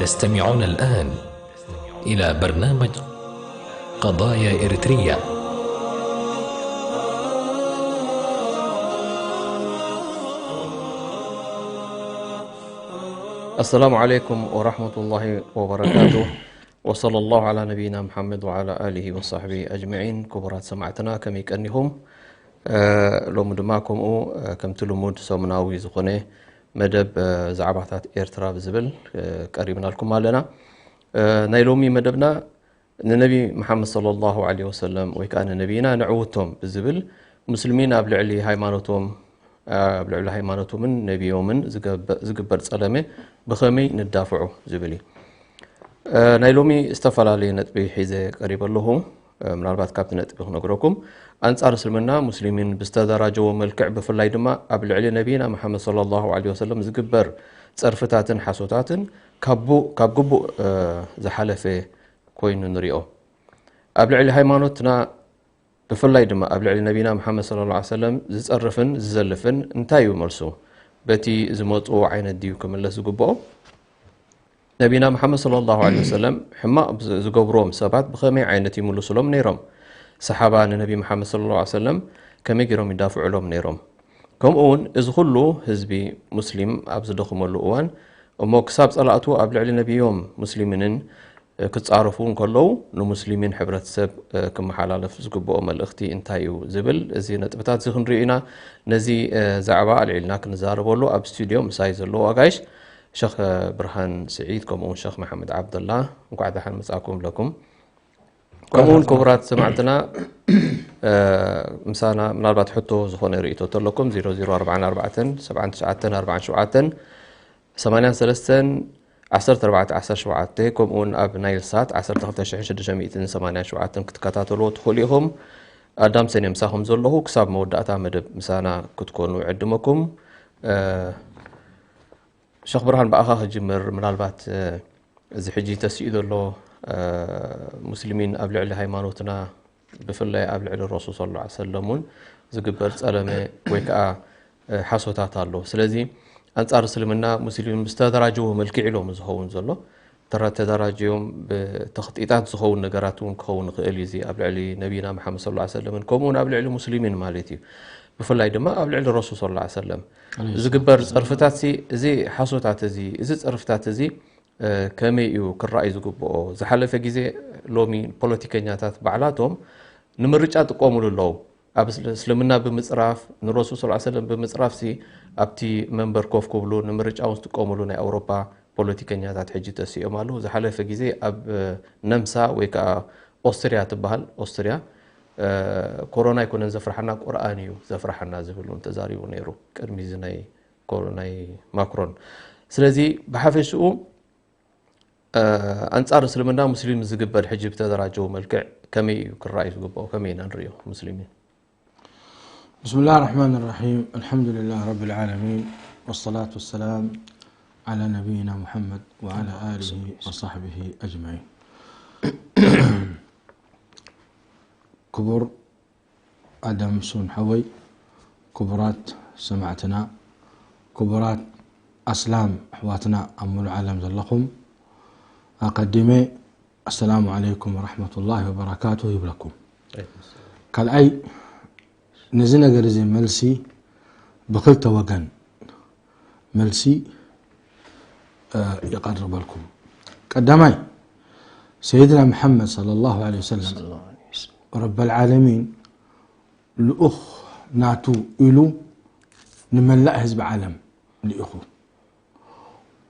تستمعون الآن إلى برنامج قضايا إريترية. السلام عليكم ورحمة الله وبركاته. وصلى الله على نبينا محمد وعلى آله وصحبه أجمعين. ክቡራት ሰማዕትና ከመይ ቀኒኹም? እ፣ ሎሚ ድማ ከምኡ፣ እ፣ ከምቲ ልሙድ ሰሙናዊ ዝኾነ መደብ፣ እ፣ ዛዕባታት ኤርትራ ብዝብል፣ እ፣ ቀሪብናልኩም ኣለና። እ፣ ናይ ሎሚ መደብና ንነቢ መሓመድ ሰለላሁ ዐለይሂ ወሰለም ወይ ከኣ ንነቢና ነዕውቶም ብዝብል ሙስሊሚን ኣብ ልዕሊ ሃይማኖቶም፣ ኣብ ልዕሊ ሃይማኖቶምን ነቢዮምን ዝገበ-፣ ዝግበር ጸለመ ብኸመይ ንዳፍዑ ዝብል እዩ። እ፣ ናይ ሎሚ ዝተፈላለየ ነጥቢ ሒዘ ቀሪበ ኣለኹ። እ፣ ምናልባት ካብቲ ነጥቢ ክነግረኩም፣ ኣንጻር እስልምና ሙስሊሚን ብዝተደራጀዎ መልክዕ፣ ብፍላይ ድማ ኣብ ልዕሊ ነቢና መሓመድ ሰለላሁ ዐለይሂ ወሰለም ዝግበር ጸርፍታትን ሓሶታትን ካብ ቡ-፣ ካብ ግቡእ፣ እ፣ ዝሓለፈ ኮይኑ ንሪኦ። ኣብ ልዕሊ ሃይማኖትና፣ ብፍላይ ድማ ኣብ ልዕሊ ነቢና መሓመድ ሰለላሁ ዐለይሂ ወሰለም ዝጸርፍን ዝዘልፍን እንታይ እዩ መልሱ? በቲ ዝመጽዎ ዓይነት ድዩ ክምለስ ዝግብኦ? ነቢና መሓመድ ሰለላሁ ዐለይሂ ወሰለም ሕማቕ ዝ-፣ ዝገብርዎም ሰባት ብኸመይ ዓይነት ይምልሱሎም ነይሮም? ሰሓባ ንነቢ መሓመድ ሰለላሁ ዐለይሂ ወሰለም ከመይ ገይሮም ይዳፍዑሎም ነይሮም? ከምኡ እውን እዚ ኩሉ ህዝቢ ሙስሊም ኣብ ዝደኽመሉ እዋን፣ እሞ ክሳብ ጸላእቱ ኣብ ልዕሊ ነቢዮም ሙስሊሚንን ክጻረፉ እንከለዉ፣ ንሙስሊሚን ሕብረተሰብ፣ እ፣ ክመሓላለፍ ዝግብኦ መልእኽቲ እንታይ እዩ ዝብል፣ እዚ ነጥብታት እዚ ክንሪኦ ኢና። ነዚ፣ እ፣ ዛዕባ ኣልዒልና ክንዛረበሉ ኣብ ስቱድዮ ምሳይ ዘለዉ ኣጋይሽ ሸኽ ብርሃን ስዒድ ከምኡ እውን ሸኽ መሓመድ ዓብደላ፣ እንኳዕ ደሓን መጻእኩም እብለኩም። ከምኡ እውን ክቡራት ሰማዕትና፣ እ፣ ምሳና ምናልባት ሕቶ ዝኾነ ርእይቶ ተለኩም፣ ዜሮ ዜሮ ኣርባዕተ ኣርባዕተ ሰብዓ ትሽዓተ ኣርባዓ ሸውዓተ ሰማንያን ሰለስተን ዓሰርተ ኣርባዕተ ዓሰርተ ሸውዓተ፣ ከምኡ እውን ኣብ ናይል ሳት ዓሰርተ ክልተ ሽሕን ሽዱሽተ ሚእትን ሰማንያን ሸውዓተን ክትከታተልዎ ትኽእሉ ኢኹም። ኣዳም ሰኔ ምሳኹም ዘለኹ፣ ክሳብ መወዳእታ መደብ ምሳና ክትኮኑ እዕድመኩም። እ፣ ሸኽ ብርሃን፣ ብኣኻ ክጅምር። ምናልባት፣ እ፣ እዚ ሕጂ ተስኡ ዘሎ፣ እ፣ ሙስሊሚን ኣብ ልዕሊ ሃይማኖትና፣ ብፍላይ ኣብ ልዕሊ ረሱል ሰለላሁ ዐለይሂ ወሰለም እውን ዝግበር ጸለመ ወይ ከኣ፣ እ፣ ሓሶታት ኣሎ። ስለዚ ኣንጻር እስልምና ሙስሊም ብዝተደራጀወ መልክዕ ኢሎም ዝኸውን ዘሎ፣ ተራ-፣ ተደራጅዮም ብተኽጢጣት ዝኸውን ነገራት እውን ክኸውን ይኽእል እዩ። እዚ ኣብ ልዕሊ ነቢና መሓመድ ሰለላሁ ዐለይሂ ወሰለምን ከምኡ እውን ኣብ ልዕሊ ሙስሊሚን ማለት እዩ። ብፍላይ ድማ ኣብ ልዕሊ ረሱል ሰለላሁ ዐለይሂ ወሰለም ዐለይሂ ዝግበር ሰላም። ጸርፍታት ሲ፣ እዚ ሓሶታት እዚ፣ እዚ ጸርፍታት እዚ እ፣ ከመይ እዩ ክረኣይ ዝግብኦ? ዝሓለፈ ግዜ፣ ሎሚ ፖለቲከኛታት ባዕላቶም ንምርጫ ጥቀሙሉ ኣለዉ። ኣብ እስል-፣ እስልምና ብምጽራፍ፣ ንረሱል ሰለላሁ ዐለይሂ ወሰለም ብምጽራፍ ሲ ኣብቲ መንበር ኮፍ ክብሉ ንምርጫ እውን ዝጥቀሙሉ ናይ ኣውሮፓ ፖለቲከኛታት ሕጂ ተሲኦም ኣለዉ። ዝሓለፈ ግዜ ኣብ፣ እ፣ ነምሳ ወይ ከኣ ኦስትርያ ትበሃል፣ ኦስትርያ፣ እ፣ ኮሮና ኣይኮነን ዘፍርሓና፣ ቁርኣን እዩ ዘፍርሓና ዝብል እውን ተዛሪቡ ነይሩ፣ ቅድሚ እዚ ናይ ኮሮ-፣ ናይ ማክሮን። ስለዚ ብሓፈሽኡ፣ እ፣ ኣንጻር እስልምና ሙስሊም ዝግበር ሕጂ ብተደራጀው መልክዕ ከመይ እዩ ክረኣይ ዝግብኦ? ከመይ ኢና ንርእዮ ሙስሊሚን? بسم الله الرحمن الرحيم. الحمد لله رب العالمين. والصلاة والسلام على نبينا محمد وعلى آله وصحبه أجمعين. ክቡር ኣዳም ሱን ሓወይ፣ ክቡራት ሰማዕትና፣ ክቡራት ኣስላም ኣሕዋትና ኣብ ሙሉእ ዓለም ዘለኹም፣ ኣቐዲመ ኣሰላሙ ዓለይኩም ወረሕመቱላሂ ወበረካቱሁ ይብለኩም። ካልኣይ፣ ነዚ ነገር እዚ መልሲ ብኽልተ ወገን መልሲ፣ እ፣ ይቐርበልኩም። ቀዳማይ፣ ሰይድና መሓመድ ሰለላሁ ዐለይሂ ወሰለም ረበል ዓለሚን ልኡኽ ናቱ ኢሉ ንመላእ ህዝቢ ዓለም ልኢኹ፣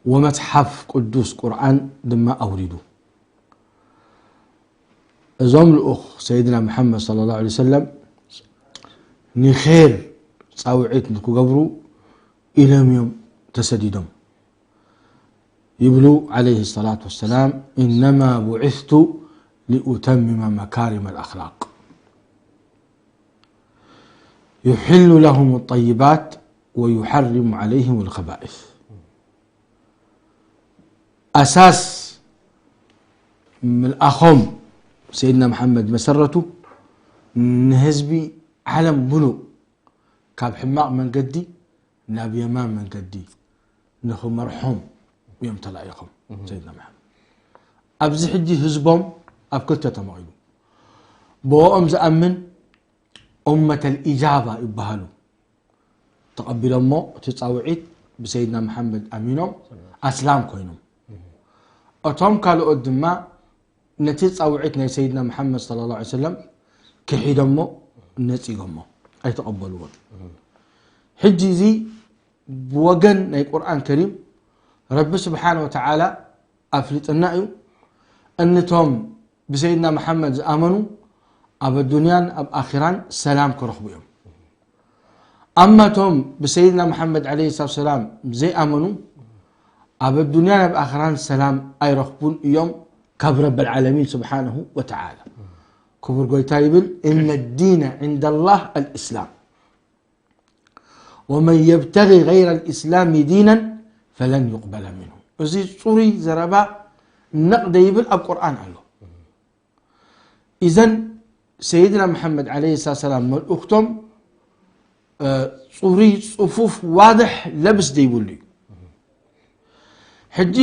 ወመጽሓፍ ቅዱስ ቁርኣን ድማ ኣውሪዱ። እዞም ልኡኽ ሰይድና መሓመድ ሰለላሁ ዐለይሂ ወሰለም ንኼር ጻውዒት ንክገብሩ ኢሎም እዮም ተሰዲዶም። ይብሉ ዓለይሂ ሰላቱ ወሰላም፣ "ኢነማ ቡዒስቱ ሊኡተምመ መካሪመ ልኣኽላቅ፣ ዩሕሉ ለሁም ጠይባት ወዩሐሪሙ ዓለይሂም ልኸባኢስ።" ኣሳስ ምልኣኾም ሰይድና መሓመድ መሰረቱ ንህዝቢ ዓለም ሙሉእ ካብ ሕማቕ መንገዲ ናብ የማን መንገዲ ንኽመርሖም እዮም ተላኢኾም። ሰይድና መሓመድ። ኣብዚ ሕጂ ህዝቦም ኣብ ክልተ ተመቒሉ። ብኦም ዝኣምን ኡመተል ኢጃባ ይበሃሉ። ተቐቢሎሞ እቲ ጻውዒት ብሰይድና መሓመድ ኣሚኖም ኣስላም ኮይኖም። እቶም ካልኦት ድማ ነቲ ጻውዒት ናይ ሰይድና መሓመድ ሰለላሁ ዐለይሂ ወሰለም ክሒዶሞ ነጺጎሞ ኣይተቐበልዎን። ሕጂ እዚ ብወገን ናይ ቁርኣን ከሪም ረቢ ስብሓነ ወተዓላ ኣፍሊጥና እዩ። እንቶም ብሰይድና መሓመድ ዝኣመኑ ኣብ ኣዱንያን ኣብ ኣኺራን ሰላም ክረኽቡ እዮም። ኣማ እቶም ብሰይድና መሓመድ ዐለይሂ ሰላቱ ሰላም ዘይኣመኑ ኣብ ኣዱንያን ኣብ ኣኺራን ሰላም ኣይረኽቡን እዮም ካብ ረብል ዓለሚን ስብሓነሁ ወተዓላ። ክቡር ጎይታ ይብል፣ እነ ዲነ ዒንደ ላህ ኣልእስላም ወመን የብተጊ ገይረ ልእስላሚ ዲነን ፈለን ዩቅበለ ሚንሁ። እዚ ጽሩይ ዘረባ ነቕ ደይብል ኣብ ቁርኣን ኣሎ። ኢዘን ሰይድና መሓመድ ዐለይሂ ሰላም መልእኽቶም ጽሩይ ጽፉፍ ዋድሕ ለብስ ደይብሉ እዩ። ሕጂ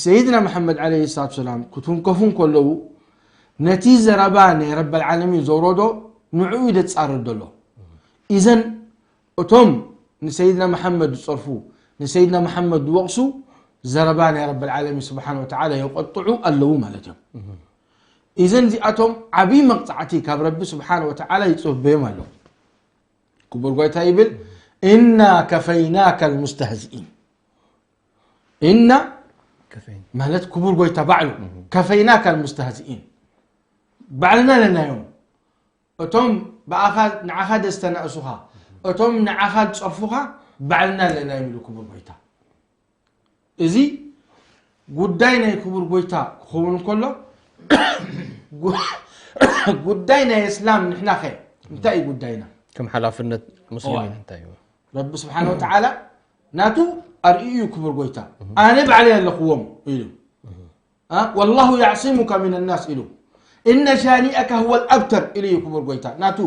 ሰይድና መሓመድ ዐለይሂ ሰላቱ ሰላም ክትንከፉ እንከለዉ ነቲ ዘረባ ናይ ረበል ዓለሚን ዘውረዶ ንዕኡ እዩ ደጻረር ዘሎ። ኢዘን እቶም ንሰይድና መሓመድ ዝጸርፉ ንሰይድና መሓመድ ዝወቕሱ ዘረባ ናይ ረበል ዓለሚን ስብሓነ ወተዓላ የቆጥዑ ኣለዉ ማለት እዮም። ኢዘን እዚኣቶም ዓብዪ መቕጻዕቲ ካብ ረቢ ስብሓነ ወተዓላ ይጽበዮም ኣሎ። ክቡር ጎይታ ይብል እና ከፈይናከ ልሙስተህዝኢን። እና ከፈይን ማለት ክቡር ጎይታ ባዕሉ ከፈይናከ ልሙስተህዝኢን ባዕልና ኣለናዮም። እቶም ብኣኻ ንዓኻ ደስተናእሱኻ እቶም ንዓኻ ዝጸርፉኻ ባዕልና ኣለናዮም ኢሉ ክቡር ጎይታ። እዚ ጉዳይ ናይ ክቡር ጎይታ ክኸውን ከሎ ጉ- ጉዳይ ናይ እስላም ንሕና ኸ እንታይ እዩ ጉዳይና? ከም ሓላፍነት ሙስሊሚን እዋ። እንታይ እዩ? ረቢ ስብሓነ ወተዓላ ናቱ ኣርእዩ እዩ ክቡር ጎይታ። ኣነ ባዕለይ ኣለኽዎም ኢሉ። አ? ወላሁ ያዕሲሙከ ሚን ናስ ኢሉ። እነ ሻኒአከ ሁወ ልኣብተር ኢሉ እዩ ክቡር ጎይታ ናቱ።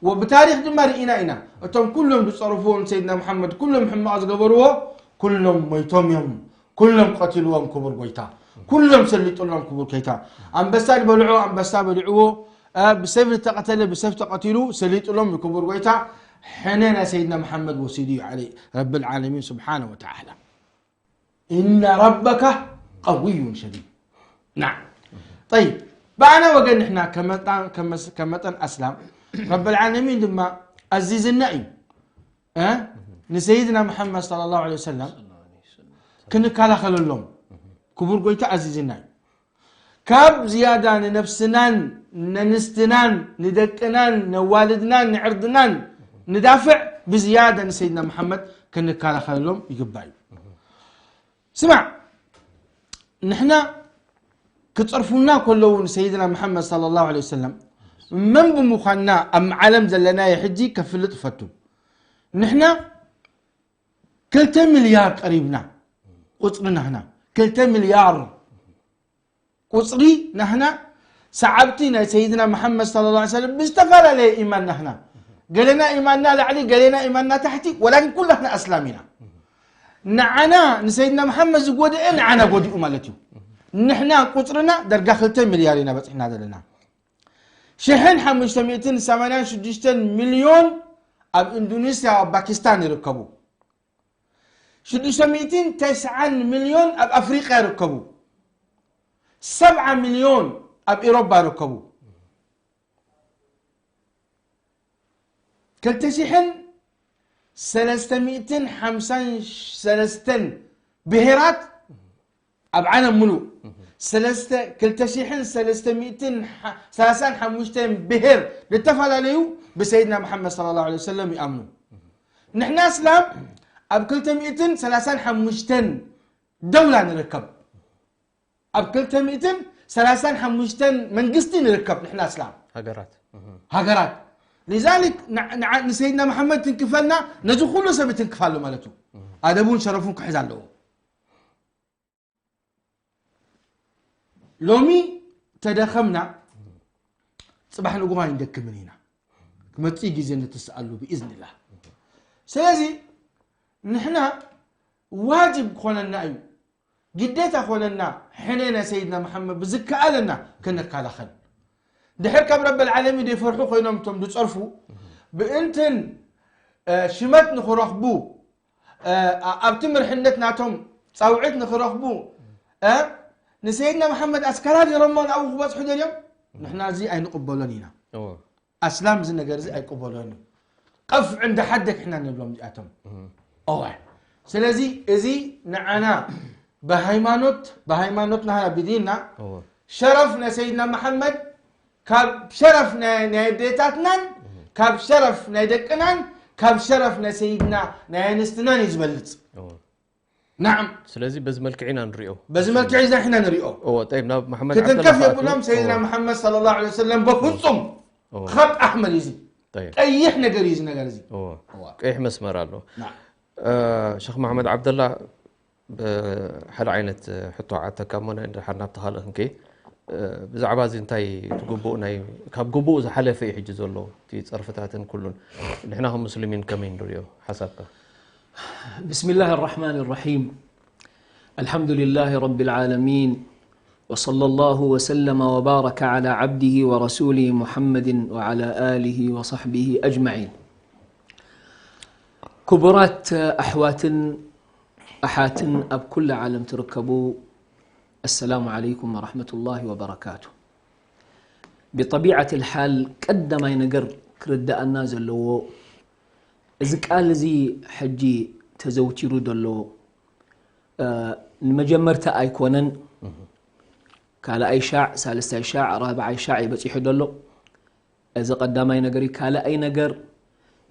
ወብታሪክ ድማ ርኢና ኢና። እቶም ኩሎም ዝፀርፍዎ ንሰይድና መሓመድ ኩሎም ሕማቕ ዝገበርዎ ኩሎም ሞይቶም እዮም። ኩሎም ቀቲልዎም ክቡር ጎይታ። ኩሎም ሰሊጥሎም ክቡር ጎይታ። ኣንበሳ ዝበልዖ ኣንበሳ በሊዕዎ፣ አ፣ ብሰብ ዝተቐተለ ብሰብ ተቐቲሉ ሰሊጥሎም ክቡር ጎይታ። ሕነ ናይ ሰይድና መሓመድ ወሲዱ እዩ ዓለ ረብል ዓለሚን ስብሓነ ወተዓላ። ኢነ ረበከ ቀውዩን ሸዲድ። ናም። ጠይብ፣ ብኣና ወገን ንሕና ከመጣ- ከመስ- ከመጠን ኣስላም ረብል ዓለሚን ድማ ኣዚዝና እዩ። እ? ንሰይድና መሓመድ ሰለላሁ ዐለይሂ ወሰለም ክንከላኸለሎም ክቡር ጎይታ ኣዚዝና እዩ። ካብ ዝያዳ ንነብስናን ነንስትናን ንደቅናን ነዋልድናን ንዕርድናን ንዳፍዕ ብዝያዳ ንሰይድና መሓመድ ክንከላኸለሎም ይግባእ እዩ። ስማዕ፣ ንሕና ክጸርፉና ከለዉ ንሰይድና መሓመድ ሰለላሁ ዐለይሂ ወሰለም መን ብምዃንና ኣብ ዓለም ዘለናዮ ሕጂ ከፍልጥ እፈቱ። ንሕና ክልተ ሚልያር ቀሪብና ቁጽሪ ናህና ክልተ ሚልያር ቁጽሪ ናህና ሰዓብቲ ናይ ሰይድና መሓመድ ሰለላሁ ዐለይሂ ወሰለም ብዝተፈላለየ ኢማን ናህና ገለና ኢማንና ላዕሊ ገለና ኢማንና ታሕቲ ወላኪን ኩላትና ኣስላም ኢና። ንዓና ንሰይድና መሓመድ ዝጎደአ ንዓና ጎዲኡ ማለት እዩ። ንሕና ቁጽርና ደርጋ ክልተ ሚልያር ኢና በጺሕና ዘለና። ሽሕን ሓሙሽተ ሚእትን ሰማንያን ሽዱሽተን ሚልዮን ኣብ ኢንዶኔስያ ኣብ ፓኪስታን ይርከቡ። ሽዱሽተ ሚእትን ተስዓን ሚልዮን ኣብ ኣፍሪቃ ይርከቡ። ሰብዓ ሚልዮን ኣብ ኤሮፓ ይርከቡ። ክልተ ሽሕን ሰለስተ ሚእትን ሓምሳን ሰለስተን ብሄራት ኣብ ዓለም ሙሉእ ሰለስተ ክልተ ሽሕን ሰለስተ ሚእትን ሰላሳን ሓሙሽተን ብሄር ዝተፈላለዩ ብሰይድና መሓመድ ሰለላሁ ዐለይሂ ወሰለም ይኣምኑ። ንሕና እስላም ኣብ ክልተ ሚእትን ሰላሳን ሓሙሽተን ደውላ ንርከብ። ኣብ ክልተ ሚእትን ሰላሳን ሓሙሽተን መንግስቲ ንርከብ ንሕና እስላም ሃገራት ሃገራት። ሊዛሊክ ንዓ- ንዓ- ንሰይድና መሓመድ ትንክፈልና ነዚ ኩሉ ሰብ ይትንክፋሉ ማለት እዩ። ኣደቡን ሸረፉን ክሕዝ ኣለዎ። ሎሚ ተደኸምና ጽባሕ ንጉሆ ኣይንደክምን ኢና። ክመጽእ ግዜ ንትስኣሉ ብኢዝንላህ። ስለዚ ንሕና ዋጅብ ክኾነና እዩ። ግዴታ ኮነና ሕነ ናይ ሰይድና መሓመድ ብዝከኣለና ክንከላኸል። ድሕር ካብ ረበል ዓለሚ ደይፈርሑ ኮይኖም እቶም ዝጸርፉ ብእንትን ሽመት ንኽረኽቡ ኣብቲ ምርሕነት ናቶም ጻውዒት ንኽረኽቡ ንሰይድና መሓመድ ኣስከራ ገይሮሞ ናብኡ ክበጽሑ ደልዮም ንሕና እዚ ኣይንቕበሎን ኢና። ኣስላም እዚ ነገር እዚ ኣይቅበሎን እዩ። ቀፍ ዕንደ ሓደክ ሕና ንብሎም እዚኣቶም። እወ ስለዚ እዚ ንዓና ብሃይማኖት ብሃይማኖትና ብዲንና ሸረፍ ናይ ሰይድና መሓመድ ካብ ሸረፍ ናይ ኣዴታትናን ካብ ሸረፍ ናይ ደቅናን ካብ ሸረፍ ናይ ሰይድና ናይ ኣንስትናን እዩ ዝበልፅ። ናዓም ስለዚ በዚ መልክዕ ኢና ንሪኦ። በዚ መልክዕ ኢና ንሪኦ። እዎ ጠይብ ናብ መሓመድ ክትንከፍ የብሎም። ሰይድና መሓመድ ሰለላሁ ዐለይሂ ወሰለም በፍፁም ኸጥ ኣሕመር እዩ እዚ። ጠይብ ቀይሕ ነገር እዩ እዚ ነገር እዚ። እዎ እዋ። ቀይሕ መስመር ኣሎ። ናዓም ሸኽ መሓመድ ዓብደላ ብሓደ ዓይነት ሕቶ ዓተካ እሞ ናይ ድሓር ናብቲ ካልእ ክንከይድ ብዛዕባ እዚ እንታይ እቲ ግቡእ ናይ ካብ ግቡእ ዝሓለፈ እዩ ሕጂ ዘሎ እቲ ፀርፍታትን ኩሉን ንሕና ከም ሙስሊሚን ከመይ ንሪኦ ሓሳብካ بسم الله الرحمن الرحيم الحمد لله رب العالمين وصلى الله وسلم وبارك على عبده ورسوله محمد وعلى آله وصحبه أجمعين ክቡራት ኣሕዋትን ኣሓትን ኣብ ኩላ ዓለም ትርከቡ ኣሰላሙ ዓለይኩም ወረሕመቱላሂ ወበረካቱ። ብጠቢዓት ልሓል ቀዳማይ ነገር ክርዳኣና ዘለዎ እዚ ቃል እዚ ሕጂ ተዘውቲሩ ዘሎ ንመጀመርታ ኣይኮነን። ካልኣይ ሻዕ፣ ሳልሳይ ሻዕ፣ ራብዓይ ሻዕ እዩ በፂሑ ዘሎ። እዚ ቀዳማይ ነገር እዩ። ካልኣይ ነገር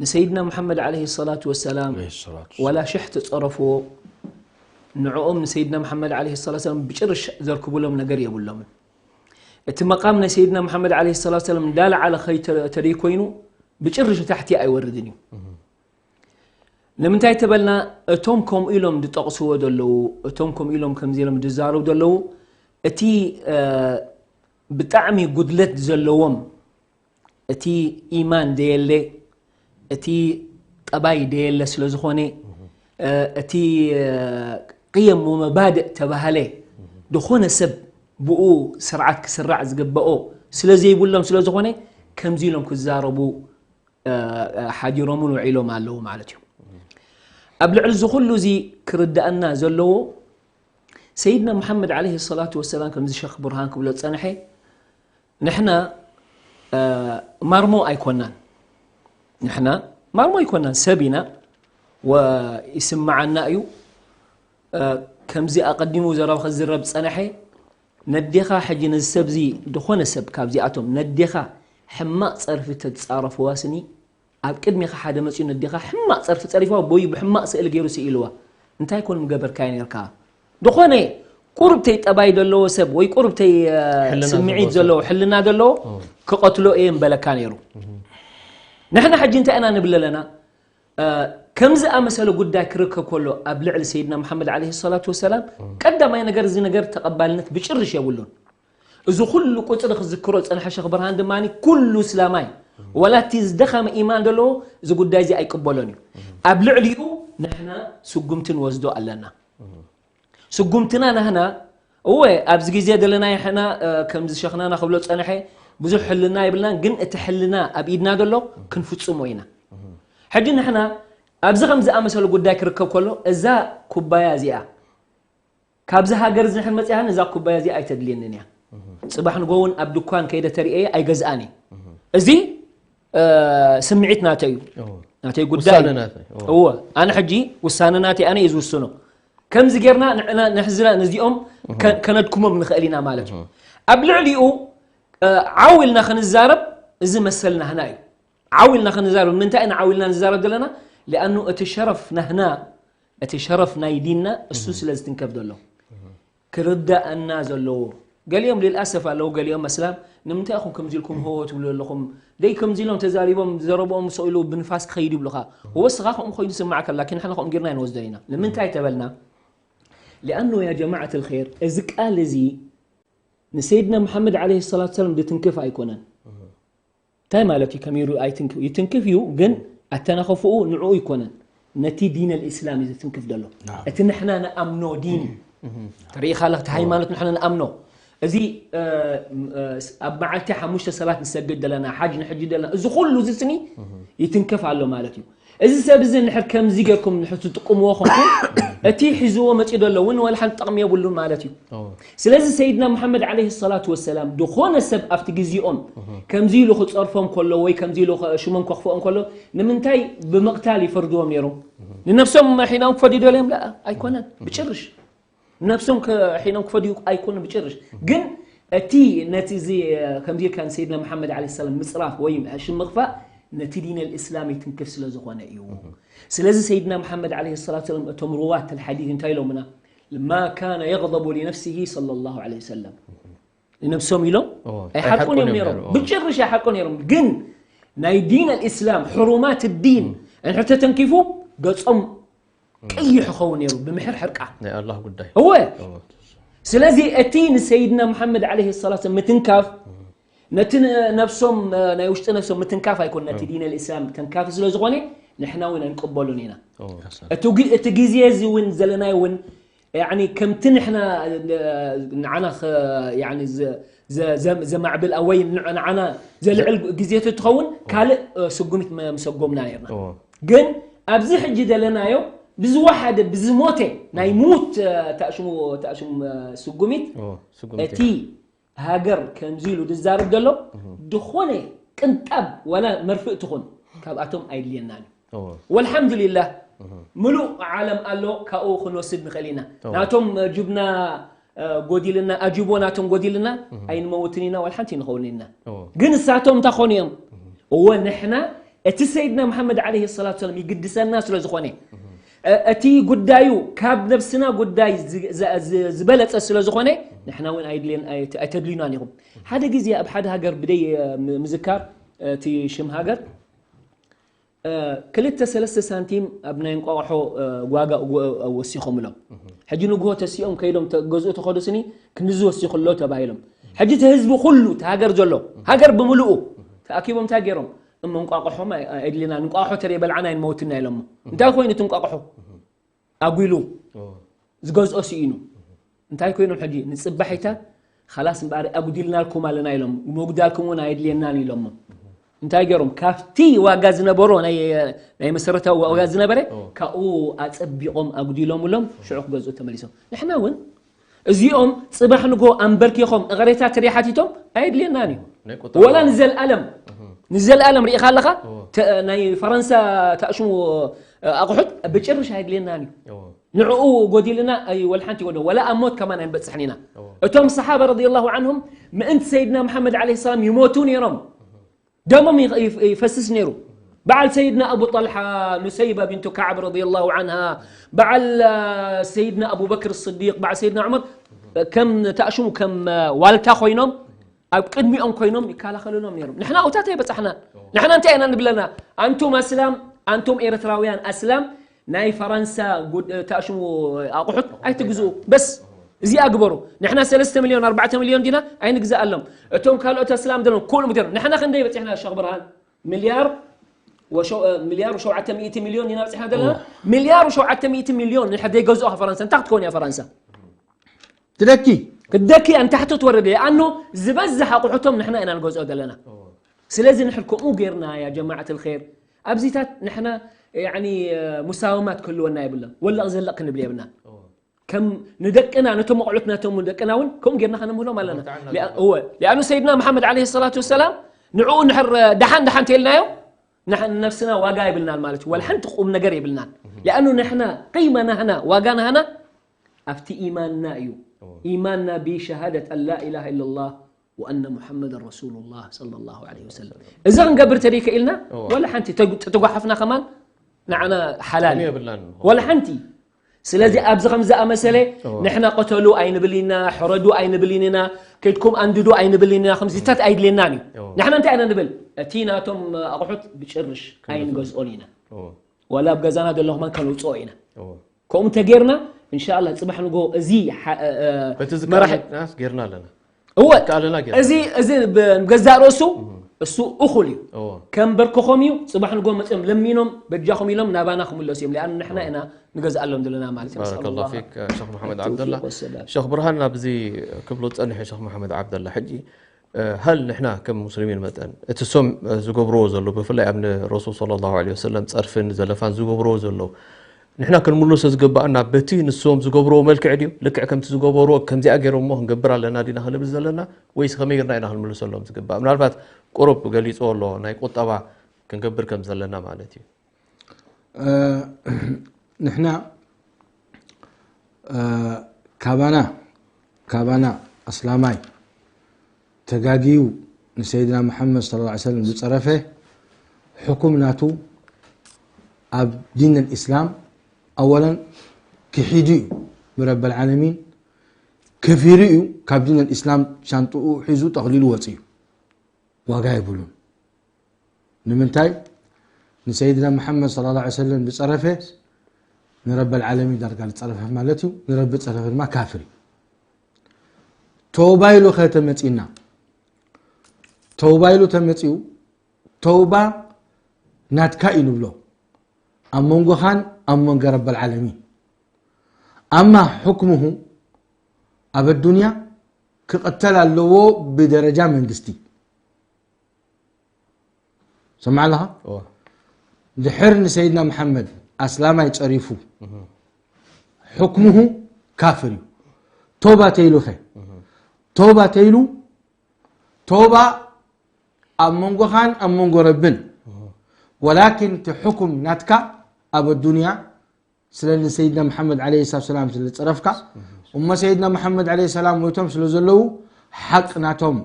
ንሰይድና ሙሓመድ ዓለይሂ ሰላቱ ወሰላም ዋላ ሽሕ ተፀረፍዎ ንዕኦም ንሰይድና ሙሓመድ ዓለይሂ ሰላቱ ወሰላም ብጭርሽ ዘርክብሎም ነገር የብሎምን። እቲ መቃም ናይ ሰይድና ሙሓመድ ዓለይሂ ሰላቱ ወሰላም እንዳለዓለ ተደይ ኮይኑ ብጭርሽ ታሕቲ ኣይወርድን እዩ። ንምንታይ ተበልና እቶም ከምኡ ኢሎም ዝጠቕስዎ ዘለዉ እቶም ከምኡ ኢሎም ከምዚ ኢሎም ዝዛረቡ ዘለዉ እቲ ብጣዕሚ ጉድለት ዘለዎም እቲ ኢማን ደየለ እቲ ጠባይ ደየለ ስለ ዝኾነ እቲ ቅየም ወመባድእ ተባህለ ዝኾነ ሰብ ብኡ ስርዓት ክስራዕ ዝግበኦ ስለ ዘይብሎም ስለ ዝኾነ ከምዚ ኢሎም ክዛረቡ ሓዲሮምን ውዒሎም ኣለዉ ማለት እዩ። ኣብ ልዕሊ እዚ ኩሉ እዚ ክርዳእና ዘለዎ ሰይድና ሙሓመድ ዓለይሂ ሰላቱ ወሰላም ከምዚ ሸኽ ብርሃን ክብሎ ዝጸንሐ ንሕና ማርሞ ኣይኮናን ንሕና ማርሞ ኣይኮናን ሰብ ኢና ይስምዓና እዩ ከምዚ ኣቐዲሙ ዘረባ ክዝረብ ዝጸንሐ ነዴኻ ሕጂ ነዚ ሰብ እዚ ዝኾነ ሰብ ካብዚኣቶም ነዴኻ ሕማቕ ጸርፊ ተትጻረፍዋ ስኒ ኣብ ቅድሜኻ ሓደ መጺኡ ነዴኻ ሕማቕ ጸርፊ ጸሪፍዋ ወይ ብሕማቕ ስእሊ ገይሩ ስኢልዋ እንታይ ኮን ምገበርካዮ ኔርካ ዝኾነ ቁሩብተይ ጠባይ ዘለዎ ሰብ ወይ ቁሩብተይ ስምዒት ዘለዎ ሕልና ዘለዎ ክቐትሎ እየ ምበለካ ነይሩ ንሕና ሕጂ እንታይ ኢና ንብል ኣለና ከምዚ ኣመሰለ ጉዳይ ክርከብ ከሎ ኣብ ልዕሊ ሰይድና መሓመድ ዓለይሂ ሰላቱ ወሰላም ቀዳማይ ነገር እዚ ነገር ተቐባልነት ብጭርሽ የብሉን እዚ ኩሉ ቁፅሪ ክዝክሮ ዝፀንሐ ሸኽ ብርሃን ድማ ኩሉ እስላማይ ወላ እቲ ዝደኸመ ኢማን ዘለዎ እዚ ጉዳይ እዚ ኣይቅበሎን እዩ ኣብ ልዕሊኡ ንሕና ስጉምቲ ንወስዶ ኣለና ስጉምትና ናህና እወ ኣብዚ ግዜ ዘለና ይሕና ከምዚ ሸኽናና ክብሎ ዝፀንሐ ብዙሕ ሕልና የብልናን ግን እቲ ሕልና ኣብ ኢድና ዘሎ ክንፍፅሞ ኢና ሕጂ ንሕና ኣብዚ ከም ዝኣመሰሉ ጉዳይ ክርከብ ከሎ እዛ ኩባያ እዚኣ ካብዚ ሃገር እዚ ንሕን መፅኣን እዛ ኩባያ እዚኣ ኣይተድልየንን እያ ፅባሕ ንጎ እውን ኣብ ድኳን ከይደ ተርእየ ኣይገዝኣን እየ እዚ ስምዒት ናተይ እዩ ናተይ ጉዳይ እወ ኣነ ሕጂ ውሳነ ናተይ ኣነ እዩ ዝውስኖ ከምዚ ጌርና ንሕዝና ነዚኦም ከነድክሞም ንኽእል ኢና ማለት እዩ ኣብ ልዕሊኡ ዓው ኢልና ክንዛረብ እዚ መሰል ናህና እዩ ዓው ኢልና ክንዛረብ ንምንታይ ኢና ዓው ኢልና ንዛረብ ዘለና ሊኣኑ እቲ ሸረፍ ናህና እቲ ሸረፍ ናይ ዲንና እሱ ስለ ዝትንከፍ ዘሎ ክርዳኣና ዘለዎ ገሊኦም ልልኣሰፍ ኣለዉ ገሊኦም ኣስላም ንምንታይ ኢኹም ከምዚ ኢልኩም ሆሆ ትብሉ ዘለኹም ደይ ከምዚ ኢሎም ተዛሪቦም ዘረብኦም ሰው ኢሉ ብንፋስ ክኸይድ ይብሉኻ ወስኻ ከምኡ ኮይኑ ስማዕ ከላ ኪንሕና ከምኡ ጌርና ይንወስዶ ኢና ንምንታይ ተበልና لأنه يا جماعة الخير እዚ ቃል እዚ ንሰይድና መሓመድ عليه الصلاة والسلام ድትንክፍ ኣይኮነን እንታይ ማለት እዩ ከመይ ይትንክፍ እዩ ግን ኣተናኸፍኡ ንዕኡ ኣይኮነን ነቲ ዲን الإسلام እዩ ዝትንክፍ ዘሎ እቲ ንሕና ንኣምኖ ዲን ተሪኢኻ ኣለኻ፣ እቲ ሃይማኖት ንሕና ንኣምኖ። እዚ ኣብ መዓልቲ ሓሙሽተ ሰባት ንሰግድ ዘለና፣ ሓጅ ንሕጂ ዘለና፣ እዚ ኩሉ እዚ ስኒ ይትንከፍ ኣሎ ማለት እዩ። እዚ ሰብ እዚ ንሕር ከምዚ ጌርኩም ንሕር ትጥቅምዎ ኾንኩም፣ እቲ ሒዝዎ መፂኡ ዘሎ እውን ዋላ ሓንቲ ጠቕሚ የብሉን ማለት እዩ። ስለዚ ሰይድና ሙሓመድ ዓለይሂ ሰላቱ ወሰላም፣ ዝኾነ ሰብ ኣብቲ ግዜኦም ከምዚ ኢሉ ክፀርፎም ከሎ ወይ ከምዚ ኢሉ ከ- ሽሞም ከኽፍኦም ከሎ፣ ንምንታይ ብምቕታል ይፈርድዎም ነይሮም? ንነብሶም ሒኖም ክፈድዩ ደልዮም? ላ፣ ኣይኮነን፣ ብጭርሽ። ነብሶም ከ- ሒኖም ክፈድዩ ኣይኮኑን ብጭርሽ። ግን እቲ ነቲ እዚ ከምዚ ኢልካ ንሰይድና መሓመድ ዓለይሂ ሰላም ምፅራፍ ወይ ሽም ምኽፋእ ነቲ ዲን ኣልእስላም ይትንክፍ ስለ ዝኾነ እዩ። ስለዚ ሰይድና መሓመድ ዓለይሂ ሰላቱ ወሰላም እቶም ሩዋት ኣልሓዲት እንታይ ኢሎምና? ማ ካነ የግደቡ ሊነፍሲሂ ሰለላሁ ዓለይሂ ወሰለም። ንነብሶም ኢሎም ኣይሓርቁን እዮም ነይሮም። ብጭርሽ ኣይሓርቁ ነይሮም። ግን ናይ ዲን ኣልእስላም ሕሩማት ዲን እንድሕር ተተንኪፉ ገጾም ቀይሕ ይኸውን ነይሩ ብምሕር ሕርቃ። ናይ ኣላህ ጉዳይ። እወ። ስለዚ እቲ ንሰይድና ሙሓመድ ዓለይሂ ሰላቱ ምትንካፍ ነቲ ን- ነብሶም ናይ ውሽጢ ነብሶም ምትንካፍ ኣይኮን፣ ነቲ ዲን ኣልእስላም ተንካፊ ስለ ዝኾነ ንሕና እውን ኣይንቅበሉን ኢና። እቲ ግ- እቲ ግዜ እዚ እውን ዘለናዮ እውን ያኒ ከምቲ ንሕና ንዓና ኸ- ያኒ ዘ- ዘ- ዘ- ዘማዕብል ወይ ንዕ- ንዓና ዘልዕል ግዜ ተትኸውን ካልእ ስጉሚት መ- ምሰጎምና ነርና። ግን ኣብዚ ሕጂ ዘለናዮ ብዝወሓደ ብዝሞተ ናይ ሙት ተእሽሙ ተእሽሙ ስጉሚት እቲ ሃገር ከምዚ ኢሉ ዝዛረብ ዘሎ ዝኾነ ቅንጣብ ዋላ መርፍእ ትኹን ካብኣቶም ኣይድልየናን እዩ። ወልሓምዱሊላህ ምሉእ ዓለም ኣሎ፣ ካብኡ ክንወስድ ንኽእል ኢና። ናቶም ጅብና ጎዲልና ኣጅቦ ናቶም ጎዲልና ኣይንመውትን ኢና፣ ዋላ ሓንቲ ንኸውን ኢና። ግን እሳቶም እንታይ ኾኑ እዮም? እወ ንሕና እቲ ሰይድና መሓመድ ዓለይሂ ሰላቱ ሰላም ይግድሰና ስለ ዝኾነ እቲ ጉዳዩ ካብ ነብስና ጉዳይ ዝበለፀ ስለ ዝኾነ ንሕና እውን ኣይተድልዩናን ኢኹም። ሓደ ግዜ ኣብ ሓደ ሃገር ብደይ ምዝካር እቲ ሽም ሃገር ክልተ ሰለስተ ሳንቲም ኣብ ናይ እንቋቑሖ ዋጋ ወሲኾምሎም። ሕጂ ንግሆ ተሲኦም ከይዶም ገዝኡ ተኸዱ ስኒ ክንድዚ ወሲኹ ኣሎ ተባሂሎም። ሕጂ እቲ ህዝቢ ኩሉ እቲ ሃገር ዘሎ ሃገር ብምልኡ ተኣኪቦም እንታይ ገይሮም? እሞ እንቋቑሖ ኣየድልየናን፣ እንቋቑሖ ተደይ በልዓና ኣይንመውትና ኢሎሞ። እንታይ ኮይኑ እቲ እንቋቑሖ? ኣጒሉ ዝገዝኦ ስኢኑ። እንታይ ኮይኖም ሕጂ ንፅባሒታ ኻላስ እምበኣር ኣጉዲልናልኩም ኣለና ኢሎም፣ ምጉዳልኩም እውን ኣየድልየናን ኢሎሞ። እንታይ ገይሮም? ካብቲ ዋጋ ዝነበሮ ናይ ናይ መሰረታዊ ዋጋ ዝነበረ ካብኡ ኣፀቢቖም ኣጉዲሎምሎም ሽዑ ክገዝኡ ተመሊሶም። ንሕና እውን እዚኦም ፅባሕ ንጎ ኣንበርኪኾም እቕሬታ ተደይ ሓቲቶም ኣየድልየናን እዩ። ወላ ንዘልኣለም ንዘልኣለም ርኢኻ ኣለኻ ናይ ፈረንሳ ተእሽሙ ኣቑሑት ብጭርሽ ኣየድልየናን እዩ። ንዕኡ ጎዲልና ኣይ ወልሓንቲ ወደ ወላ ኣብ ሞት ከማን ኣይንበፅሕን ኢና። እቶም ሰሓባ ረዲየላሁ ዓንሁም ምእንቲ ሰይድና መሓመድ ዓለይሂ ሰላም ይሞቱ ነይሮም። ደሞም ይፈስስ ነይሩ። በዓል ሰይድና ኣቡ ጠልሓ ኑሰይባ ቢንቱ ከዓብ ረዲየላሁ ዓንሃ፣ በዓል ሰይድና ኣቡበክር ስዲቅ፣ በዓል ሰይድና ዑመር ከም ተእሽሙ ከም ዋልታ ኮይኖም ኣብ ቅድሚኦም ኮይኖም ይከላኸሉሎም ነይሮም። ንሕና ኣብታት ኣይበፃሕናን። ንሕና እንታይ ኢና ንብለና? ኣንቱም ኣስላም፣ ኣንቱም ኤርትራውያን ኣስላም ናይ ፈረንሳ ጉድ- ተእሽሙ ኣቑሑት ኣይትግዝኡ። በስ እዚኣ ግበሩ። ንሕና ሰለስተ ሚልዮን ኣርባዕተ ሚልዮን ዲና ኣይንግዛኣሎም። እቶም ካልኦት ኣስላም ደሎም ኩሉ ምገር ንሕና ክንደይ በፂሕና ሸኽ ብርሃን? ሚልያር ወሸው- ሚልያር ወሸውዓተ ሚእቲ ሚልዮን ዲና በፂሕና ዘለና። ሚልያር ወሸውዓተ ሚእቲ ሚልዮን ንሕደይ ገዝኦ ፈረንሳ እንታይ ክትከውን እያ ፈረንሳ? ትደኪ ክደኪ ኣንታሕቶ ትወርድ እያ ኣኖ ዝበዝሕ ኣቑሑቶም ንሕና ኢና ንገዝኦ ዘለና። ስለዚ ንሕር ከምኡ ጌርና ያ ጀማዓት ልኸይር ኣብዚታት ንሕና ያኒ ሙሳወማት ክህልወና የብለን። ወላቕ ዘለቕ ክንብል የብልናን። ከም ንደቅና ነቶም መቕዑት ነቶም ደቅና እውን ከምኡ ጌርና ከነምህሎም ኣለና። ሊኣ- እወ ሊኣኑ ሰይድና መሓመድ ዓለይሂ ሰላቱ ወሰላም ንዕኡ ንሕር ደሓን ደሓን ተይልናዮ ንሕ- ንነፍስና ዋጋ የብልናን ማለት እዩ። ወላ ሓንቲ ቁም ነገር የብልናን። ሊኣኑ ንሕና ቂመ ናህና ዋጋ ናህና ኣብቲ ኢማንና እዩ። ኢማንና ብሸሃደት ኣን ላ ኢላሃ ኢለላህ ወኣነ ሙሐመድን ረሱሉላህ ሰለላሁ ዐለይሂ ወሰለም። እዚ ክንገብር ተደይከኢልና ወላ ሓንቲ ተጉ- ተተጓሓፍና ከማን ንዓና ሓላል እዩ። የብላን። ወላ ሓንቲ ስለዚ ኣብዚ ከም ዝኣመሰለ ንሕና ቅተሉ ኣይንብል ኢና፣ ሕረዱ ኣይንብል ኢና፣ ከይድኩም ኣንድዱ ኣይንብል ኢና፣ ከምዚታት ኣይድልየናን እዩ። ንሕና እንታይ ኢና ንብል? እቲ ናቶም ኣቑሑት ብጭርሽ ኣይንገዝኦን ኢና። ወላ ኣብ ገዛና ዘሎ ከማን ከነውፅኦ ኢና። ከምኡ እንተጌርና እንሻላ ፅባሕ ንጎ እዚ ሓ- እ- እ- በቲ መራሒ- ዝከኣለናስ ጌርና ኣለና። እወ ከኣለና ጌርና። እዚ እዚ ብ- ገዛእ ርእሱ እሱ እኹል እዩ። እዎ። ከም በርከኾም እዩ፣ ጽባሕ ንጎ መጽኦም ለሚኖም በጃኹም ኢሎም ናባና ክምለሱ እዮም። ሊኣኑ ንሕና ኢና ንገዝኣሎም ዘለና ማለት እዩ። ነስኣሉ ባረከላሁ ላህ ፊክ ሸኽ መሓመድ ዓብደላ። ተውፊቅ ወሰዳድ። ሸኽ ብርሃን ናብዚ ክብሎ ዝጸንሐ ሸኽ መሓመድ ዓብደላ ሕጂ፣ እ፣ ሀል ንሕና ከም ሙስሊሚን መጠን እቲ ሶም፣ እ፣ ዝገብርዎ ዘለዉ ብፍላይ ኣብ ንረሱል ሰለላሁ ዐለይሂ ወሰለም ጸርፍን ዘለፋን ዝገብርዎ ዘለዉ ንሕና ክንምልሶ ዝግባኣና በቲ ንሶም ዝገብርዎ መልክዕ ድዩ? ልክዕ ከምቲ ዝገበርዎ ከምዚኣ ገይሮም እሞ ክንገብር ኣለና ዲና ክንብል ዘለና? ወይስ ከመይ ጌርና ኢና ክንምልሰሎም ዝግባእ? ምናልባት ቁሩብ ገሊጽዎ ኣሎ ናይ ቁጠባ ክንገብር ከም ዘለና ማለት እዩ። እ፣ ንሕና፣ እ፣ ካባና፣ ካባና ኣስላማይ ተጋግዩ ንሰይድና መሓመድ ሰለላሁ ዐለይሂ ወሰለም ዝጸረፈ ሕኩም ናቱ ኣብ ዲን ኣልእስላም ኣወለን ክሒዱ እዩ ብረበል ዓለሚን ከፊሩ እዩ። ካብ ዲን ኣልእስላም ሻንጥኡ ሒዙ ጠቕሊሉ ወፂኡ። ዋጋ የብሉን። ንምንታይ? ንሰይድና መሓመድ ሰለላሁ ዐለይሂ ወሰለም ዝጸረፈ ንረበል ዓለሚን ዳርጋ ዝጸረፈ ማለት እዩ። ንረቢ ዝጸረፈ ድማ ካፍር እዩ። ተውባ ኢሉ ኸ ተመጺና? ተውባ ኢሉ ተመጺኡ፣ ተውባ ናትካ እዩ ንብሎ። ኣብ መንጎኻን ኣብ መንጎ ረበል ዓለሚን። ኣማ ሕክሙሁ ኣብ ኣዱንያ ክቕተል ኣለዎ ብደረጃ መንግስቲ። ሰምዓ ኣለኻ? እወ። ድሕር ንሰይድና መሓመድ ኣስላማይ ጸሪፉ፣ እህ። ሕክሙሁ ካፍር እዩ። ቶባ ተይሉ ኸ? እህ። ቶባ ተይሉ፣ ቶባ ኣብ መንጎኻን ኣብ መንጎ ረብን። እህ። ወላኪን እቲ ሕኩም ናትካ ኣብ ኣዱንያ ስለ ንሰይድና መሓመድ ዓለይሂ ሰላቱ ሰላም ስለ ዝጸረፍካ፣ እህ። እሞ ሰይድና መሓመድ ዓለይሂ ሰላም ሞይቶም ስለ ዘለዉ፣ ሓቅ ናቶም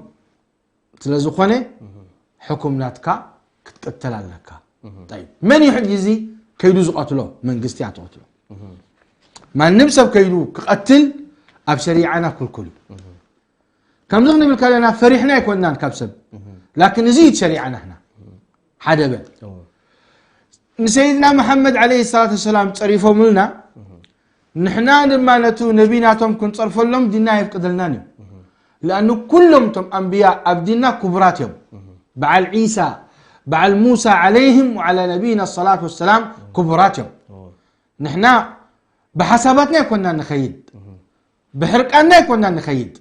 ስለ ዝኾነ፣ እህ። ሕኩም ናትካ ክትቅተል ኣለካ። እህ። ጠይብ፣ መን እዩ ሕጂ እዚ ከይዱ ዝቐትሎ? መንግስቲ እያ ትቐትሎ። እህ። ማንም ሰብ ከይዱ ክቐትል ኣብ ሸሪዓና ክልኩል እዩ። እህ። ከምዚ ክንብል ከለና ፈሪሕና ኣይኮንናን ካብ ሰብ። እህ። ላኪን እዚ እዩ ሸሪዓና ህና። እህ። ሓደ በል። እወ። ንሰይድና መሓመድ ዓለይሂ ሰላቱ ወሰላም ጸሪፎምልና፣ እህ። ንሕና ድማ ነቱ ነቢ ናቶም ክንጸርፈሎም ዲንና ኣይፍቅደልናን እዩ። እህ። ለኣኑ ኩሎም እቶም ኣንብያ ኣብ ዲንና ክቡራት እዮም። እህ። በዓል ዒሳ፣ በዓል ሙሳ ዓለይሂም ወዓላ ነቢይና ሰላቱ ወሰላም እህ። ክቡራት እዮም። እወ። ንሕና ብሓሳባትና ኣይኮንና ንኸይድ። እህ። ብሕርቃንና ኣይኮንና ንኸይድ።